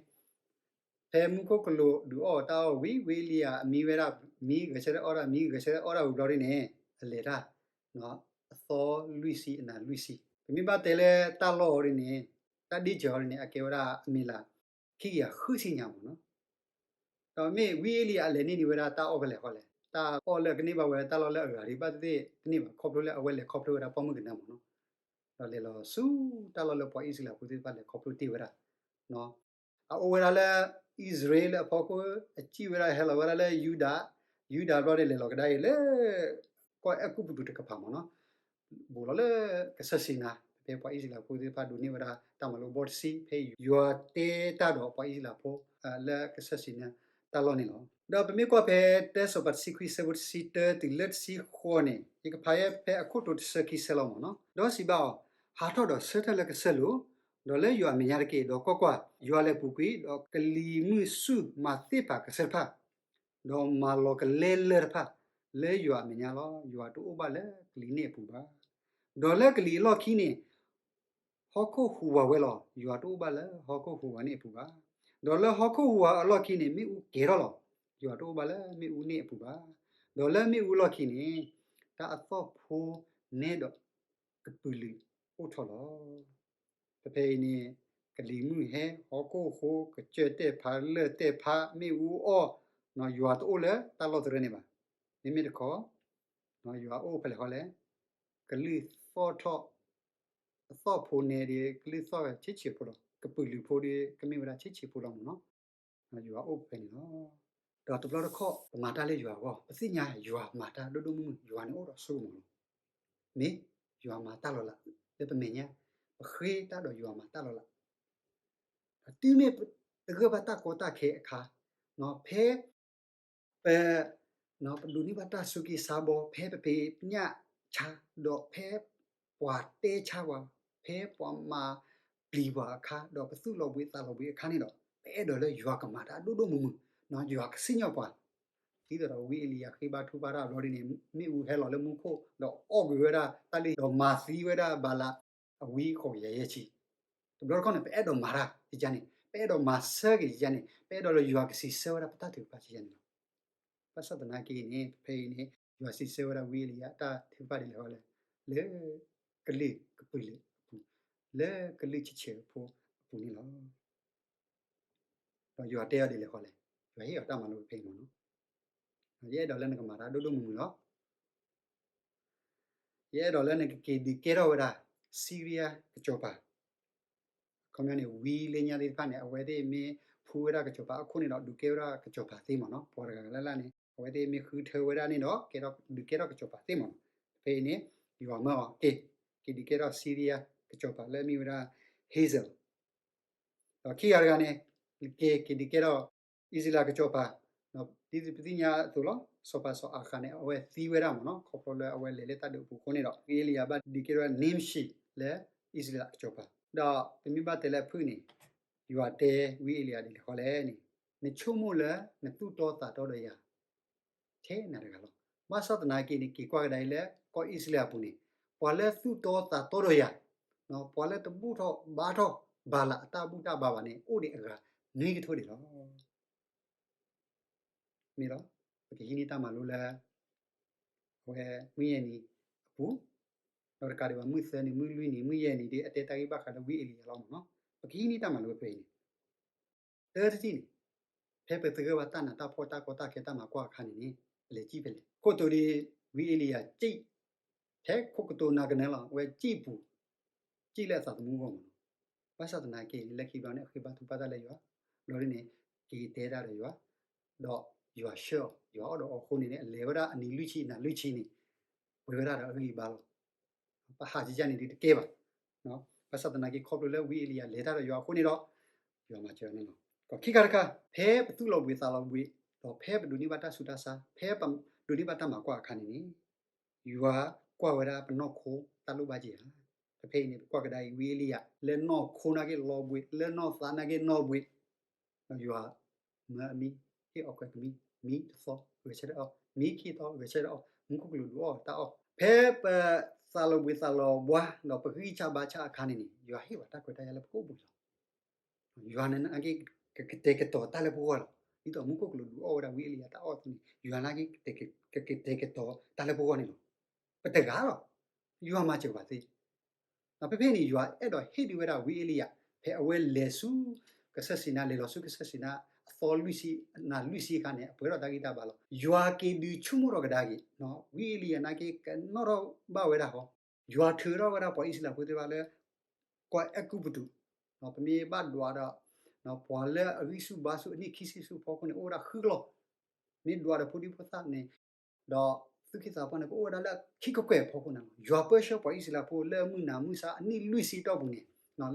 ဖဲမူခိၣ်ကလူးဒုးအီၣ်တၢ်အီၣ်ဝံၤ ဝံအ့လံယၤအမံဝဲဒၣ်, မံဂဲၤဆၢထၢၣ်အီၣ်တၢ်, မံဂဲၤဆၢထၢၣ်အီၣ်တၢ်ဝံၤဘျီဒ်န့ၣ် အလဲၤတၢ် အသီလွံၢ်ဆံ အနၤလွံၢ်ဆံ. ပမ့ၢ်ဘၣ်တဲလၢတၢ်လီၢ်အီၤဒ်န့ၣ် တၢ်ဒ့စၢၤအီၤဒ်န့ၣ် အကဲဝဲဒၣ်အမ့ၢ်လၢ ခံကယၤဃုဆံညါမ့ၢ်နီၤ. ဒီးမ့ၢ်ဝံအ့လံယၤအလဲၤန့ၢ်န့ၢ်ဝဲဒၣ်တၢ်အီၣ်ဖဲလဲၣ်ဃီလဲၣ်, တၢ်အီၣ်လၢအကန့ၢ်ဘၣ်ဝဲတၢ်လီၢ်လၢအဂၤဒ်ဘၣ်သ့ၣ်သ့ၣ်တန့ၢ်ဘၣ် ခီဖျိလၢအဝဲလဲၤခီဖျိဝဲဒၣ်ပှၢ်မုၢ်ကနၢမ့ၢ်နီၤ. ဒီးလဲၤလီၤဆူတၢ်လီၢ်လၢပှၤအံၣ်စရ့လးဖိသ့ၣ်တဖၣ်လဲၤခီဖျိတ့ၢ်ဝဲဒၣ် အအိၣ်ဝဲဒၣ်လၢအံၣ်စရ့လးအဖီခိၣ် အစံၣ်ဝဲဒၣ်ဟဲလီၤဝဲဒၣ်လၢယူဒၤ, ယူဒၤဘျီန့ၣ် လဲၤလီၤကဒါအံၤလၢ ကီၢ်အဲၤကူပတူးတကပၤမ့ၢ်နီၤ, ဘူးလီၤလၢကစၢၢ်စံနါ, ဖဲပှၤအံၣ်စရ့လးဖိသ့ၣ်တဖၣ်ဒိးန့ၢ်ဝဲဒၣ်တၢ်မၤလိဘီတဆံ ဖဲယွၤတဲတၢ်ဒီးပှၤအံၣ်စရ့လးဖိ လၢကစၢၢ်စံနါတၢ်လီၢ်န့ၣ်လီၤ. ဒီးပမ့ၢ်ကွၢ်ဖဲတၢစီၤပၤတဆံခွံဆၢဖိတဆံတၢတုၤလၢတဆံဃိးန့ၣ် ယကဖးယဲဖဲအခိၣ်တီတဆၢခံဆၢလီၤမ့ၢ်နီၤ, ဒီးစံးဘၣ်အီၤ, ဟးထီၣ်ဒီးဆၢထၢၣ်လၢကစၢၢ်လိၤ, ဒီးလၢယွၤအမဲာ်ညါတက့ၢ်. ဒီးကွၢ်ကွၢ်, ယွၤလဲၤပူၤကွံာ်, ဒီးကလံၤမုၢ်ဆူၣ်မၤသ့ၣ်ဖးကစၢၢ်တဖၣ် ဒီးမၤလီၤကလဲလၢၢ်တဖၣ် လၢယွၤအမဲာ်ညါလီၤ. ယွၤတအိၣ်ဘၣ်လၢကလံၤန့ၣ်အပူၤဘၣ်. ဒီးလၢကလံၤအလီၢ်ခံန့ၣ် ဟီၣ်ခိၣ်ဟူးဝးဝဲလီၤ. ယွၤတအိၣ်ဘၣ်လၢဟီၣ်ခိၣ်ဟူးဝးန့ၣ်အပူၤဘၣ်. ဒီးလၢဟီၣ်ခိၣ်ဟူးဝးအလီၢ်ခံန့ၣ် မ့ၣ်အူကဲၤထီၣ်လီၤ. ယွၤတအိၣ်ဘၣ်လၢမ့ၣ်အူန့ၣ်အပူၤဘၣ်. ဒီးလၢမ့ၣ်အူအလီၢ်ခံန့ၣ် တၢ်အသီၣ်ဖိနဲဒီးကပုာ်လုာ်အိၣ်ထီၣ်လီၤ. ဖဲဖဲအံၤန့ၣ် ကလံၤမုၢ်ဟဲ, ဟီၣ်ခိၣ်ဟူး, ကစၢၢ်တဲာ်ဖး, လၢၢ်တဲာ်ဖး, မ့ၣ်အူအီၣ်, ယွၤတအိၣ်လၢတၢ်လီၢ်တရၢန့ၣ်ဘၣ်. မ့မ့ၢ်တခီ ယွၤအိၣ်ဖဲလဲၣ်ဃီလဲၣ်, ကလုၢ်သီၣ်ထီၣ်, အသီၣ်ဖိနဲဒီး ကလုၢ်သီၣ်ဆံးဆံးဖိလီၤ. ကပုာ်လုာ်ဖိဒီး ကမ့ၢ်ဝဲဒၣ်ဆံးဆံးဖိလီၤမ့ၢ်နီၤ. ယွၤအိၣ်ဖဲန့ၣ်လီၤ. ဒီးတဘျီတခီၣ် ပမၤတၢ်လၢယွၤအဂီၢ် ပသ့ၣ်ညါယွၤမၤတၢ်ဒိၣ်ဒိၣ်မုၢ်မုၢ်, ယွၤန့ၣ်အိၣ်ဒီးစိကမီၤလီၤ. မ့ၢ်ယွၤမၤတၢ်လီၤလး လၢပမဲာ်ညါ, ပဃ့တၢ်ဒီးယွၤမၤတၢ်လီၤလး. ဒီးတုၤမ့ၢ်တဂၢၢ်ဘၣ်တၢ်ကီတၢ်ခဲအခါ, ဖဲ ပ ပဒိးန့ၢ်ဘၣ်တၢ်ဆိးက့ဆါဘီ, ဖဲပဖံးပညၣ် ဆါ, ဒီးဖဲပှၤတဲဆါပှၤ, ဖဲပှၤမၤပျံၤပှၤအခါ, ဒီးပသူၣ်လီၤဘှံးသးလီၤဘှံးအခါန့ၣ်ဒီး ပအဲၣ်ဒိးလၢယွၤကမၤတၢ်ဒိၣ်ဒိၣ်မုၢ်မုၢ်, ယွၤကစံၣ်ညီၣ်ပှၤ ဒ်သိးဒီးဝံအ့လံယၤဃ့ဘါထုကဖၣ်တၢ်အဘျီဒ်န့ၣ် မ့ၣ်အူဟဲလီၤလၢမူခိၣ် ဒီးအီၣ်ကွံာ်ဝဲဒၣ်တၢ်လၢ ဒီးမၤသံဝဲဒၣ်ဘၤလးအဝံဃိးကယၤယဲၢ်ဆံ. တဘျီတခီၣ်န့ၣ် ပအဲၣ်ဒိးမၤတၢ်ကယၤန့ၣ်, ပအဲၣ်ဒိးမၤစၢၤကယၤန့ၣ်, ပအဲၣ်ဒိးလၢယွၤကစံးဆၢဝဲဒၣ်ပတၢ်ထုကဖၣ်ကယၤန့ၣ်လီၤ. ဘၣ်ဆၣ်သနာ်က့န့ၣ် ဖဲအံၤန့ၣ် ယွၤစံးဆၢဝဲဒၣ်ဝံအ့လံယၤအတၢ်ထုကဖၣ်ဒ်လဲၣ်ဃီလဲၣ်, လၢကလုာ်ကပူၤလၢအပူၤ, လၢကလုာ်ဆံးဆဲးဖိအပူၤန့ၣ်လီၤ. ဒီးယွၤတဲအီၤဒ်လဲၣ်ဃီလဲၣ်, ယွၤဟ့ၣ်အီၤတၢ်မၤလိဖဲအံၤမ့ၢ်နီၤ, ယအဲၣ်ဒိးလၢနကမၤတၢ်ဒိၣ်ဒိၣ်မုၢ်မုၢ်လီၤ. ယအဲၣ်ဒိးလၢနကက့ၤဒုးကဲထီၣ်ဝဲဒၣ် စံရံယါကစီၤပၤ, ခီပညီန့ၣ် ဝံလၢညါသ့ၣ်တဖၣ်န့ၣ် အဝဲသ့ၣ်မ့ၢ်ဖှူဝဲဒၣ်ကစီၤပၤအခိၣ်န့ၣ်ဒီး ဒုးကဲဝဲဒၣ်ကစီၤပၤသ့မ့ၢ်နီၤ, ပှၤတဂၤလၢ်လၢ်န့ၣ် အဝဲသ့ၣ်မ့ၢ်ဃုထၢဝဲဒၣ်န့ၣ်ဒီး ကဲထီၣ်ဒုးကဲထီၣ်ကစီၤပၤသ့မ့ၢ်နီၤ. ဖဲအံၤန့ၣ် ယွၤမၢအီၤက့ၤ က့ၤဒုးကဲထီၣ်စံရံယါကစီၤပၤလၢအမ့ၢ်ဝဲဒၣ် Hazael ဒီးခံဂၤတဂၤန့ၣ် က့ၤ က့ၤဒုးကဲထီၣ် အံၣ်စရ့လးကစီၤပၤ, ဒ်ပသ့ၣ်ညါအသိးလီၤ, စီၤပၤစီၤအၤဃးန့ၣ် အဝဲသံဝဲဒၣ်မ့ၢ်နီၤ, ခီဖျိလၢအဝဲလဲၤလၢတၢ်ဒုးအပူၤအဃိန့ၣ်ဒီး ဝံအ့လံယၤဘၣ်ဒုးကဲထီၣ် Nimshi လၢအံၣ်စရ့လးကစီၤပၤ, ဒီးပမ့ၢ်ဘၣ်တဲလၢအဖုၣ်န့ၣ် ယွၤတဲဝံအ့လံယၤဒ်လဲၣ်ဃီလဲၣ်န့ၣ်, နဆိကမိၣ်လၢနသူၣ်တီသးတီဒီးယၤ ထဲနၤတဂၤလီၤ. ဘၣ်ဆၣ်သနာ်က့န့ၣ် က့ၤကွၢ်ကဒါအံၤလၢကီၢ်အံၣ်စရ့လးအပူၤန့ၣ် ပှၤလၢသူၣ်တီသးတီဒီးယၤ, ပှၤလၢတဘူၣ်ထီၣ်ဘါထီၣ်ဘၤလးအတၢ်ဘူၣ်တၢ်ဘါဘၣ်န့ၣ် အိၣ်ဒံးအဂၤနွံကထိဒံးလီၤ. မ့ၢ်လီၤ, ပကဟံးန့ၢ်တၢ်မၤလိလၢ အဝဲမုၢ်ယဲၢ်နံၤအပူၤ, ဒီးတကးဒံးဘၣ် မုၢ်သၢနံၤ မုၢ်လွံၢ်နံၤ မုၢ်ယဲၢ်နံၤဒီး အတဲတၢ်ဂ့ၢ်ဘၣ်ဃးလၢဝံအ့လံယၤလီၤမ့ၢ်နီၤ, ပကဟံးန့ၢ်တၢ်မၤလိဖဲအံၤန့ၣ် တၢတထံၣ်န့ၣ်, ဖဲပသဂၢၢ်ဘၣ်တၢ်နးတၢ်ဖှီၣ်တၢ်ကီတၢ်ခဲတၢ်မၤကွၢ်အခါန့ၣ်န့ၣ် ပလဲၤစံၣ်ဖဲလဲၣ်. ခိၣ်တိၤဒ် ဝံအ့လံယၤစံၣ် ထဲခိၣ်ကတိၤနၤကနၢလီၤ, အဝဲစံၣ်ပူၤ, စံၣ်လၢအသးသမူအဂီၢ်မ့ၢ်နီၤ. ဘၣ်ဆၣ်သနာ်က့ လၢခံဘျီန့ၣ် အဃ့ဘါထုကဖၣ်တၢ်လၢယွၤ, ဘျီဒ်န့ၣ် က့ၤတဲတၢ်ဒီးယွၤ, ဒီးယွၤဆှၢအီၤ, ယွၤအီၣ်ဒီးအီၤအဃိန့ၣ်န့ၣ် အလဲၤဝဲဒၣ်အနံၤလွံၢ်ဆံနၤလွံၢ်ဆံန့ၣ် ပှဲၤဝဲဒၣ်ဒီးအဂံၢ်အဘါလီၤ. ပဟးကကၢန့ၣ်ဒ်တကဲဘၣ်. ဘၣ်ဆၣ်သနာ်က့ ခီဖျိလၢဝံအ့လံယၤလဲၤတၢ်ဒီးယွၤအဃိန့ၣ်ဒီး ယွၤမၤစၢၤန့ၣ်လီၤ. ဒီးခံခါတခါ ဖဲပသူၣ်လီၤဘှံးသးလီၤဘှံး, ဒီးဖဲပဒိးန့ၢ်ဘၣ်တၢ်ဆူးတၢ်ဆါ, ဖဲပဒိးန့ၢ်ဘၣ်တၢ်မၤကွၢ်အခါန့ၣ်န့ၣ် ယွၤကွၢ်ဝဲဒၣ်ပနီၢ်ခိတၢ်လိၣ်ဘၣ်က့ၤဧါ. ဖဲအံၤန့ၣ် ပကွၢ်ကဒါအံၤ ဝံအ့လံယၤ လၢနီၢ်ခိနာ်က့လီၤဘှံး, လၢနီၢ်သးနာ်က့နီၢ်ဘှံး, ဒီးယွၤမၢအမံၤ ဟ့ၣ်အီၤခွဲးကမံၤ, မံတသီ ဂဲၤဆၢထၢၣ်အီၣ်, မံခံသီ ဂဲၤဆၢထၢၣ်အီၣ်, မူခိၣ်ကလူးဒုးအီၣ်တၢ်အီၣ်. ဖဲပသးလီၤဘှံးသးလီၤဘှါ ဒီးပဂံၢ်စၢ်ဘါစၢ်အခါန့ၣ်န့ၣ် ယွၤဟ့ၣ်ဝဲတၢ်ခွဲးတၢ်ယာ်လၢပကအိၣ်ဘှံးလီၤ. ယွၤန့ၣ်နာ်က့ ကကတဲာ်ကတီၤတၢ်လၢပဂီၢ်လီၤ. ဒ်သိးမူခိၣ်ကလူးဒုးအီၣ်ဝဲဒၣ်ဝံအ့လံယၤတၢ်အီၣ်အသိးန့ၣ် ယွၤနာ်က့ ကကတဲာ်ကတီၤတၢ်လၢပဂီၢ်န့ၣ်လီၤ. ပတဂၤလီၤ. ယွၤမၤစၢၤပှၤသ့. ဒီးဖဲဖဲန့ၣ် ယွၤအဲၣ်ဒိးဟ့ၣ်ဒုးဝဲဒၣ်ဝံအ့လံယၤ ဖဲအဝဲလဲၤဆူကစၢၢ်စံနါ, လဲၤလီၤဆူကစၢၢ်စံနါ အသီလွံၢ်ဆံ, နၤလွံၢ်ဆံအခါန့ၣ် အပှဲၤထီၣ်တၢ်ဂံၢ်တၢ်ဘါလီၤ. ယွၤက့ၤဒုးဆိကမိၣ်ထီၣ်ကဒါက့ၤ, ဝံအ့လံယၤနာ်က့ ကနီၣ်ထီၣ်ဘၣ်ဝဲဒၣ်ဃီ, ယွၤထုးထီၣ်ဝဲဒၣ်ပှၤအံၣ်စရ့လးဖိသ့ၣ်တဖၣ်လၢ ကီၢ်အဲၤကူပတူး, ပမ့ၢ်ဘၣ်ဒွးဒီး ပှၤလၢအဂံၢ်ဆူၣ်ဘါဆူၣ်အနံၣ်ခံဆံဆူဖီခိၣ်န့ၣ် အိၣ်ဝဲဒၣ်ဃုကလီၢ်, မ့ၢ်ဒွးဒီးဖိဒံဖိသၣ်န့ၣ် ဒီးသူၣ်က့သးပှၢ်န့ၣ် ကအိၣ်ဝဲဒၣ်လၢခံကကွဲၢ်ဖီခိၣ်န့ၣ်လီၤ. ယွၤပၢဆှၢပှၤအံၣ်စရ့လးဖိလၢမုၢ်နၤမုၢ်ဆါအနံၣ်လွံၢ်ဆံအတီၢ်ပူၤန့ၣ်,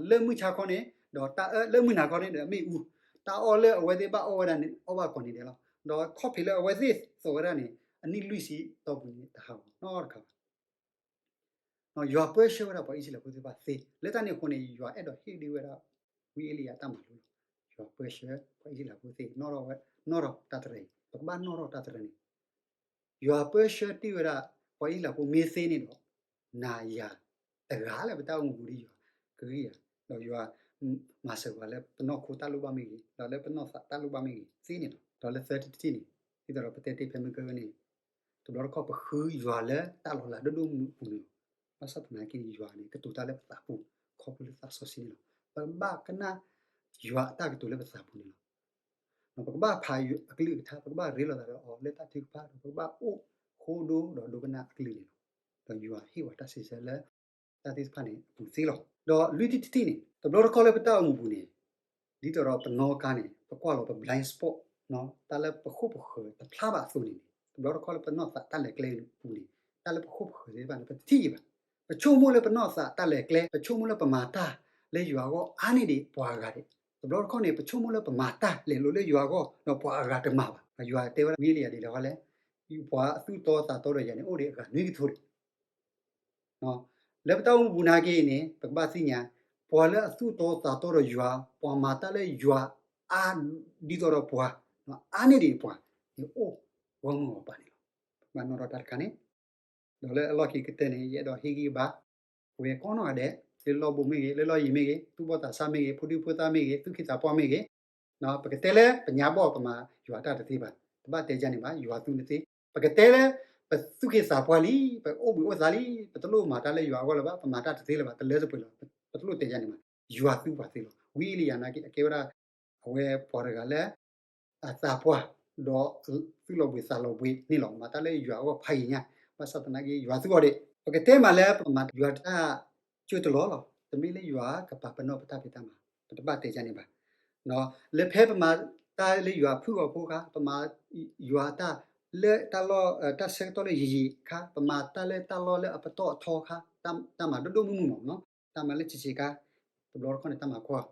လၢမုၢ်ဆါခီန့ၣ် ဒီးတၢ်အၢ, လၢမုၢ်နၤခီန့ၣ်ဒီးမ့ၣ်အူ, တၢ်အီၣ်လၢအဝဲသ့ၣ်ဘၣ်အီၣ်ဝဲဒၣ်န့ၣ် အီၣ်ဘၣ်ကိးနံၤဒဲးလီၤ. ဒီးခီၣ်ဖံးလၢအဝဲသ့ၣ်သိးဝဲဒၣ်န့ၣ် အနံၣ်လွံၢ်ဆံအတီၢ်ပူၤန့ၣ် တဟးဂီၤနီတခါဘၣ်. ယွၤပၢဆှၢဝဲဒၣ်ပှၤအံၣ်စရ့လးဖိသ့ၣ်တဖၣ်သ့, လၢတၢ်န့ၣ်အဃိန့ၣ် ယွၤအဲၣ်ဒိးဟ့ၣ်ဒုးဝဲဒၣ် ဝံအ့လံယၤတၢ်မၤလိလီၤ. ယွၤပၢဆှၢပှၤအံၣ်စရ့လးဖိသ့ နီၣ်ထီၣ်ဝဲ, နီၣ်ထီၣ်တၢ်တရၢအံၤ, ပကဘၣ်နီၣ်ထီၣ်တၢ်တရၢန့ၣ်, ယွၤပၢဆှၢတ့ၢ်ဝဲဒၣ် ပှၤအံၣ်စရ့လးဖိမ့ၢ်သ့န့ၣ်ဒီး နၤယၤတဂၤလၢပတၢ်အိၣ်မူပူၤဒီးယွၤကဂံၢ်ယၤ, ဒီးယွၤမၤစၢၤပှၤလၢပနီၢ်ခိတၢ်လိၣ်ဘၣ်မ့ၢ်ဂ့ၤ, ဒီးလၢပနီၢ်သးတၢ်လိၣ်ဘၣ်မ့ၢ်ဂ့ၤသ့န့ၣ်လီၤ. ဒီးလၢသၢထံၣ်တထံၣ်န့ၣ်, ဒ်သိးဒီးပတဲတ့ၢ်ဖဲမုၢ်ကၢၢ်န့ၣ်, တဘျီတခီၣ်ပဃုယွၤလၢတၢ်လီၤလးဒိၣ်ဒိၣ်မုၢ်မုၢ်အပူၤန့ၣ်လီၤ. ဘၣ်ဆၣ်သနာ်က့န့ၣ် ယွၤန့ၣ် ကတိၤတၢ်လၢပသးပူၤ ခီဖျိလၢသးစီဆှံန့ၣ်လီၤ. ပကဘၣ်ကနၣ်ယွၤအတၢ်ကတိၤလၢပသးပူၤန့ၣ်လီၤ. ပကဘၣ်ဖးအကလုၢ်ကထါ, ပကဘၣ်ရ့လိာ်သးဒီးအီၤလၢတၢ်ထုကဖၣ်ဒီး ပကဘၣ်အိၣ်ဃိဒိဒီးဒိကနၣ်အကလုၢ်န့ၣ်လီၤ. ဒီးယွၤဟ့ၣ်ဝဲတၢ်စံးဆၢလၢ တၢ်သ့ၣ်တဖၣ်န့ၣ်အပူၤသ့လီၤ. ဒီးလွံၢ်ထံၣ်တထံၣ်န့ၣ်, တဘျီတခီၣ်လၢပတၢ်အိၣ်မူပူၤန့ၣ်, ဒ်သိးဒီးပနီၣ်ကါန့ၣ် ပကွၢ်လီၤပ blind spot တၢ်လၢပဃိၣ်ပဃၢၤတဖျါဘၣ်အသိးန့ၣ်န့ၣ်, တဘျီတခီၣ်လၢပနီၢ်သးတၢ်လဲၤကျဲပူၤန့ၣ်, တၢ်လၢပဃိၣ်ပဃၢၤသ့ၣ်တဖၣ်န့ၣ် ပတထံၣ်အံၤဘၣ်. ပဆိကမိၣ်လၢပနီၢ်သးတၢ်လဲၤကျဲ, ပဆိကမိၣ်လၢပမၤတၢ်လၢယွၤအဂီၢ်အါန့ၢ်ဒံးပှၤအဂၤဒဲး, တဘျီတခီၣ်န့ၣ် ပဆိကမိၣ်လၢပမၤတၢ်လဲၤလိာ်လၢယွၤအဂီၢ် ဒီးပှၤအဂၤတမၤဘၣ်. ယွၤတဲဝဲဒၣ်ဝံလံယၤဒ်လဲၣ်ဃီလဲၣ်, ပှၤအသူၣ်တီသးတီဒီးယၤန့ၣ် အိၣ်ဒံးအဂၤနွံကထိဒံး လၢပတၢ်အိၣ်မူပူၤနာ်က့အံၤန့ၣ် ပကဘၣ်သ့ၣ်ညါ ပှၤလၢအသူၣ်တီသးတီဒီးယွၤ, ပှၤမၤတၢ်လၢယွၤအါဒ်သိးဒီးပှၤ, အါန့ၢ်ဒံးပှၤန့ၣ်အိၣ်ဂီၢ်မုၢ်အီၤပာ်န့ၣ်လီၤ. ပကဘၣ်နီၣ်ထီၣ်တၢ်တခါန့ၣ်, ဒီးလၢအလီၢ်ခံကတၢၢ်န့ၣ် ယအဲၣ်ဒိးဟ့ၣ်ဂံၢ်ဘါ ပဝဲကိးနီၢ်ဂၤဒဲး လၢလီၢ်ဘူးမ့ၢ်ဂ့ၤ, လၢလီၢ်ယံၤမ့ၢ်ဂ့ၤ, သူၣ်ဘီၣ်သးစၢ်မ့ၢ်ဂ့ၤ, ဖိဒံဖိသၣ်မ့ၢ်ဂ့ၤ, သူၣ်က့သးပှၢ်မ့ၢ်ဂ့ၤ, ပကတဲလၢပညါဘီၣ်ပမၤယွၤတၢ်တသ့ဘၣ်, တဘၣ်တဲယၤန့ၣ်ဘၣ်, ယွၤသူနသ့. ပကတဲလၢ ပသူၣ်က့သးပှၢ်လံ, ပအိၣ်ဘှံးအိၣ်သါလံ, ပတလိၣ်မၤတၢ်လၢယွၤအဂီၢ်လၢၤဘၣ်, ပမၤတၢ်တသ့လၢၤဘၣ်, တလၢတပှဲၤလၢၤ, ပတလိၣ်တဲယၤန့ၣ်ဘၣ်, ယွၤသူပှၤသ့လီၤ. ဝံအ့လံယၤနာ်က့ အကဲဝဲဒၣ် အဝဲပှၤတဂၤလၢ အသးပှၢ် ဒီးသူၣ်လီၤဘှံးသးလီၤဘှံးန့ၣ်လီၤ. မၤတၢ်လၢယွၤအဂီၢ်ဖးယံၤညါ, ဘၣ်ဆၣ်သနာ်က့ ယွၤသူအီၤဒံး. ပကတဲမးလၢပမၤယွၤတၢ်ကၠိတလီၢ်လီၤ. တမ့ၢ်လၢယွၤကပာ်ပနီၣ်ပတၢ်ဖံးတၢ်မၤ, ပတဘၣ်တဲယၤန့ၣ်ဘၣ်. လၢဖဲပမၤတၢ်လၢယွၤဖုၣ်အီၤဖိအခါ, ပမၤယွၤတၢ်လၢတၢ်လီၢ် တၢ်ဆၢကတီၢ်လၢယံာ်ယံာ်အခါ, ပမၤတၢ်လၢတၢ်လီၢ်လၢအပတီၢ်အထီအခါ, တၢ်မၤဒိၣ်ဒိၣ်မုၢ်မုၢ်မ့ၢ်နီၤ, တၢ်မၤလၢဆံးဆံးအခါ, တဘျီတခီၣ်န့ၣ် တၢ်မၤကွၢ်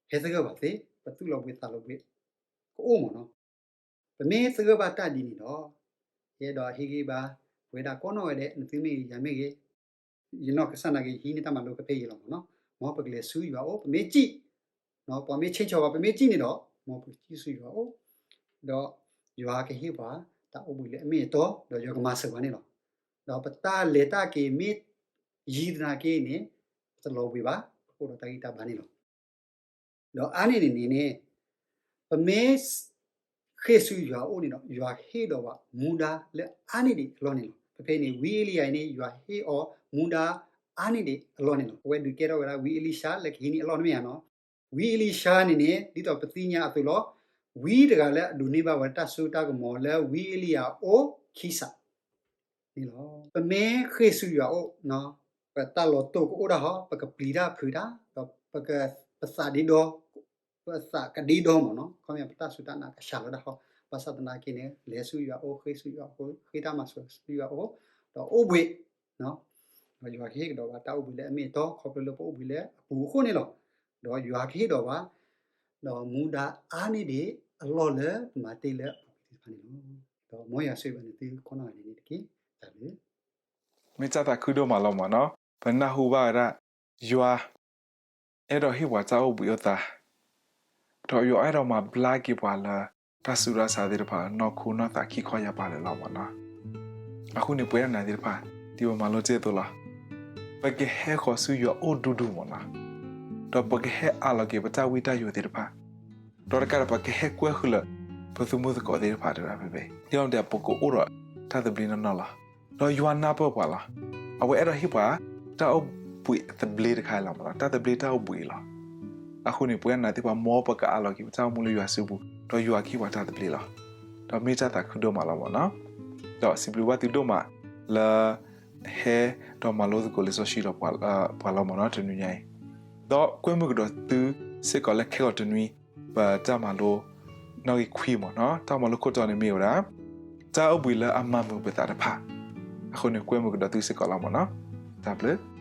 ဟဲသဂၢၢ်ဘၣ်သ့, ပသူၣ်လီၤဘှံးသးလီၤဘှံး ကအိၣ်မ့ၢ်နီၤ. ပမ့ၢ်သဂၢၢ်ဘၣ်တၢ်ဒ်န့ၣ်ဒီး, ယအဲၣ်ဒိးဟ့ၣ်ဂံၢ်ဘါ ပဝဲဒၣ်ကိးနီၢ်ဂၤဒဲး, နသုမ့ၢ်ဂ့ၤ ယၤမ့ၢ်ဂ့ၤ, ယနီၢ်ကစၢ်နာ်က့ ဟံးန့ၢ်တၢ်မၤလိကဖဲအံၤလီၤမ့ၢ်နီၤ. မ်ပကလဲၤဆူယွၤအအိၣ်, ပမ့ၢ်စံၣ်, ပှၤမ့ၢ်ဆ့ၣ်နီၤပှၤ, ပမ့ၢ်စံၣ်န့ၣ်ဒီး, မ်ပကစံၣ်ဆူယွၤအအိၣ်, ဒီးယွၤကဟ့ၣ်ပှၤတၢ်အိၣ်ဘှံးလၢအမ့ၢ်အတီ, ဒီးယွၤကမၤစၢၤပှၤန့ၣ်လီၤ. ဒီးပတၢ်လဲၤတၢ်က့ၤမ့ၢ်ယံၤသနာ်က့န့ၣ်, ပတလီၤဘှံးဘၣ်, ပကအိၣ်ဒီးတၢ်ဂံၢ်တၢ်ဘါန့ၣ်လီၤ. ဒီးအါန့ၢ်န့ၣ်န့ၣ်န့ၣ်, ပမ့ၢ်ဃ့ၢ်ဆူယွၤအအိၣ်န့ၣ်ဒီး, ယွၤဟ့ၣ်ဒီးပှၤမူဒါလၢအါန့ၢ်ဒံးအလီၢ်န့ၣ်လီၤ. ဖဲဖဲန့ၣ် ဝံအ့လံယၤအံၤန့ၣ် ယွၤဟ့ၣ်အီၤမူဒါအါန့ၢ်ဒံးအလီၢ်န့ၣ်လီၤ. အဝဲဒုးကဲထီၣ်ဝဲဒၣ်ဝံအ့လံၡါလၢကဟံးန့ၢ်အလီၢ်တမ့ၢ်ဧါနီၤ. ဝံအ့လံၡါန့ၣ်န့ၣ် ဒ်သိးပသ့ၣ်ညါအသိးလီၤ, ဝံတဂၤလၢအဒိးန့ၢ်ဘၣ်ဝဲတၢ်စိတၢ်ကမီၤလၢဝံအ့လံယၤအအိၣ်ခံစး န့ၣ်လီၤ. ပမ့ၢ်ဃ့ၢ်ဆူယွၤအအိၣ်, ပတၢ်လီၤတိၢ်ကအိၣ်ဒၣ်ဟီ, ပကပျံၤတၢ်ဖုးတၢ်, ဒီးပက, ပသးဒ့ဒီ, ပသးကဒ့ဒီမ့ၢ်နီၤ, ခီမ့ၢ်ပတၢ်စူၢ်တၢ်နာ်ကစှၤလီၤဒၣ်ဟီ, ဘၣ်ဆၣ်သနာ်က့န့ၣ် လဲၤဆူယွၤအအိၣ်, ဃ့ၢ်ဆူယွၤအအိၣ်, ဃ့ၢ်တၢ်မၤစၢၤဆူယွၤအအိၣ်, ဒီးအိၣ်ဘှံး ဒီးယွၤကဟ့ၣ်ကဒီးဘၣ်တၢ်အိၣ်ဘှံးလၢအမ့ၢ်အတီ ခီဖျိလၢပအိၣ်ဘှံးလၢအပူၤအဃိန့ၣ်လီၤ. ဒီးယွၤကဟ့ၣ်ဒီးဘၣ်, ဒီးမူဒါအါန့ၢ်ဒံးအလီၢ်လၢပမၤတ့ၢ်လၢအပူၤကွံာ်သ့ၣ်တဖၣ်န့ၣ်လီၤ. ဒီးမ်ယွၤဆိၣ်ဂ့ၤဘၣ်နသုကိးနီၢ်ဂၤဒဲးန့ၣ်တက့ၢ်. တၢ်ဘျုး မ့ၢ်တၢ်သးခုဒိၣ်မးလီၤမ့ၢ်နီၤ, ပနၢ်ဟူဘၣ်ဝဲဒၣ် ယွၤ အဲၣ်ဒိးဟ့ၣ်ပှၤတၢ်အိၣ်ဘှံးအိၣ်သါ, ဒီးယွၤအဲၣ်ဒိးမၤဘျါက့ၤပှၤလၢ တၢ်ဆူးတၢ်ဆါသ့ၣ်တဖၣ် နီၢ်ခိနီၢ်သးခံခီယၢ်ပၤလၢာ်လီၤမ့ၢ်နီၤ. အဃိန့ၣ် ပဝဲဒၣ်နၤသ့ၣ်တဖၣ် ဒ်ပမၤလိတ့ၢ်အသိးလီၤ. ပကဟဲဃီၤဆူယွၤအိၣ်ဒူဒူမ့ၢ်နီၤ, ဒီးပကဟဲအးလီၤက့ၤပတၢ်ဝံတၢ်ယိာ်သ့ၣ်တဖၣ်, ဒီးတကးဒီးပကဟဲကွဲဃုာ်လၢ ပသုးမုၢ်သကိးသ့ၣ်တဖၣ်တဖဲ, ဒ်န့ၣ်ဒီးပကအိၣ်ဒီးတၢ်သဘျ့နီၢ်နီၢ်လီၤ. ဒီးယွၤနၢ်ပၢၢ်ပှၤလီၤ. အဝဲအဲၣ်ဒိးဟ့ၣ်ပှၤ တၢ်အိၣ်ဘှံးသဘျ့တခါလီၤမ့ၢ်နီၤ, တၢ်သဘျ့တၢ်အိၣ်ဘှံးလီၤ. အဃိန့ၣ် ပဝဲဒၣ်နၤသ့ၣ်တဖၣ် မ်ပကအးလီၤက့ၤပတၢ်အိၣ်မူလၢယွၤစုပူၤ, ဒီးယွၤကဟ့ၣ်ပှၤတၢ်သဘျ့လီၤ. ဒီးမ့ၢ်တၢ်သးခုဒိၣ်မးလီၤမ့ၢ်နီၤ. ဒီးစံးဘျုးဘၣ်သုဒိၣ်မးလၢ ဟဲဒီးမၤလိသကိးလံာ်စီဆှံဒီးပှၤလီၤမ့ၢ်နီၤ တနွံညါအံၤ, ဒီးကွဲမုာ်ကဒီးသုစ့ၢ်ကီးလၢခဲကိာ်တနွံ ပတၢ်မၤလိနီၣ်ဂံၢ်ခွံမ့ၢ်နီၤ, တၢ်မၤလိခိၣ်တီန့ၣ်မ့ၢ်ဝဲဒၣ် တၢ်အိၣ်ဘှံးလၢအမၤမုာ်ပသးတဖၣ်, အဃိန့ၣ် ကွဲမုာ်ကဒီးသုစ့ၢ်ကီးလီၤမ့ၢ်နီၤ, တၢ်ဘျုး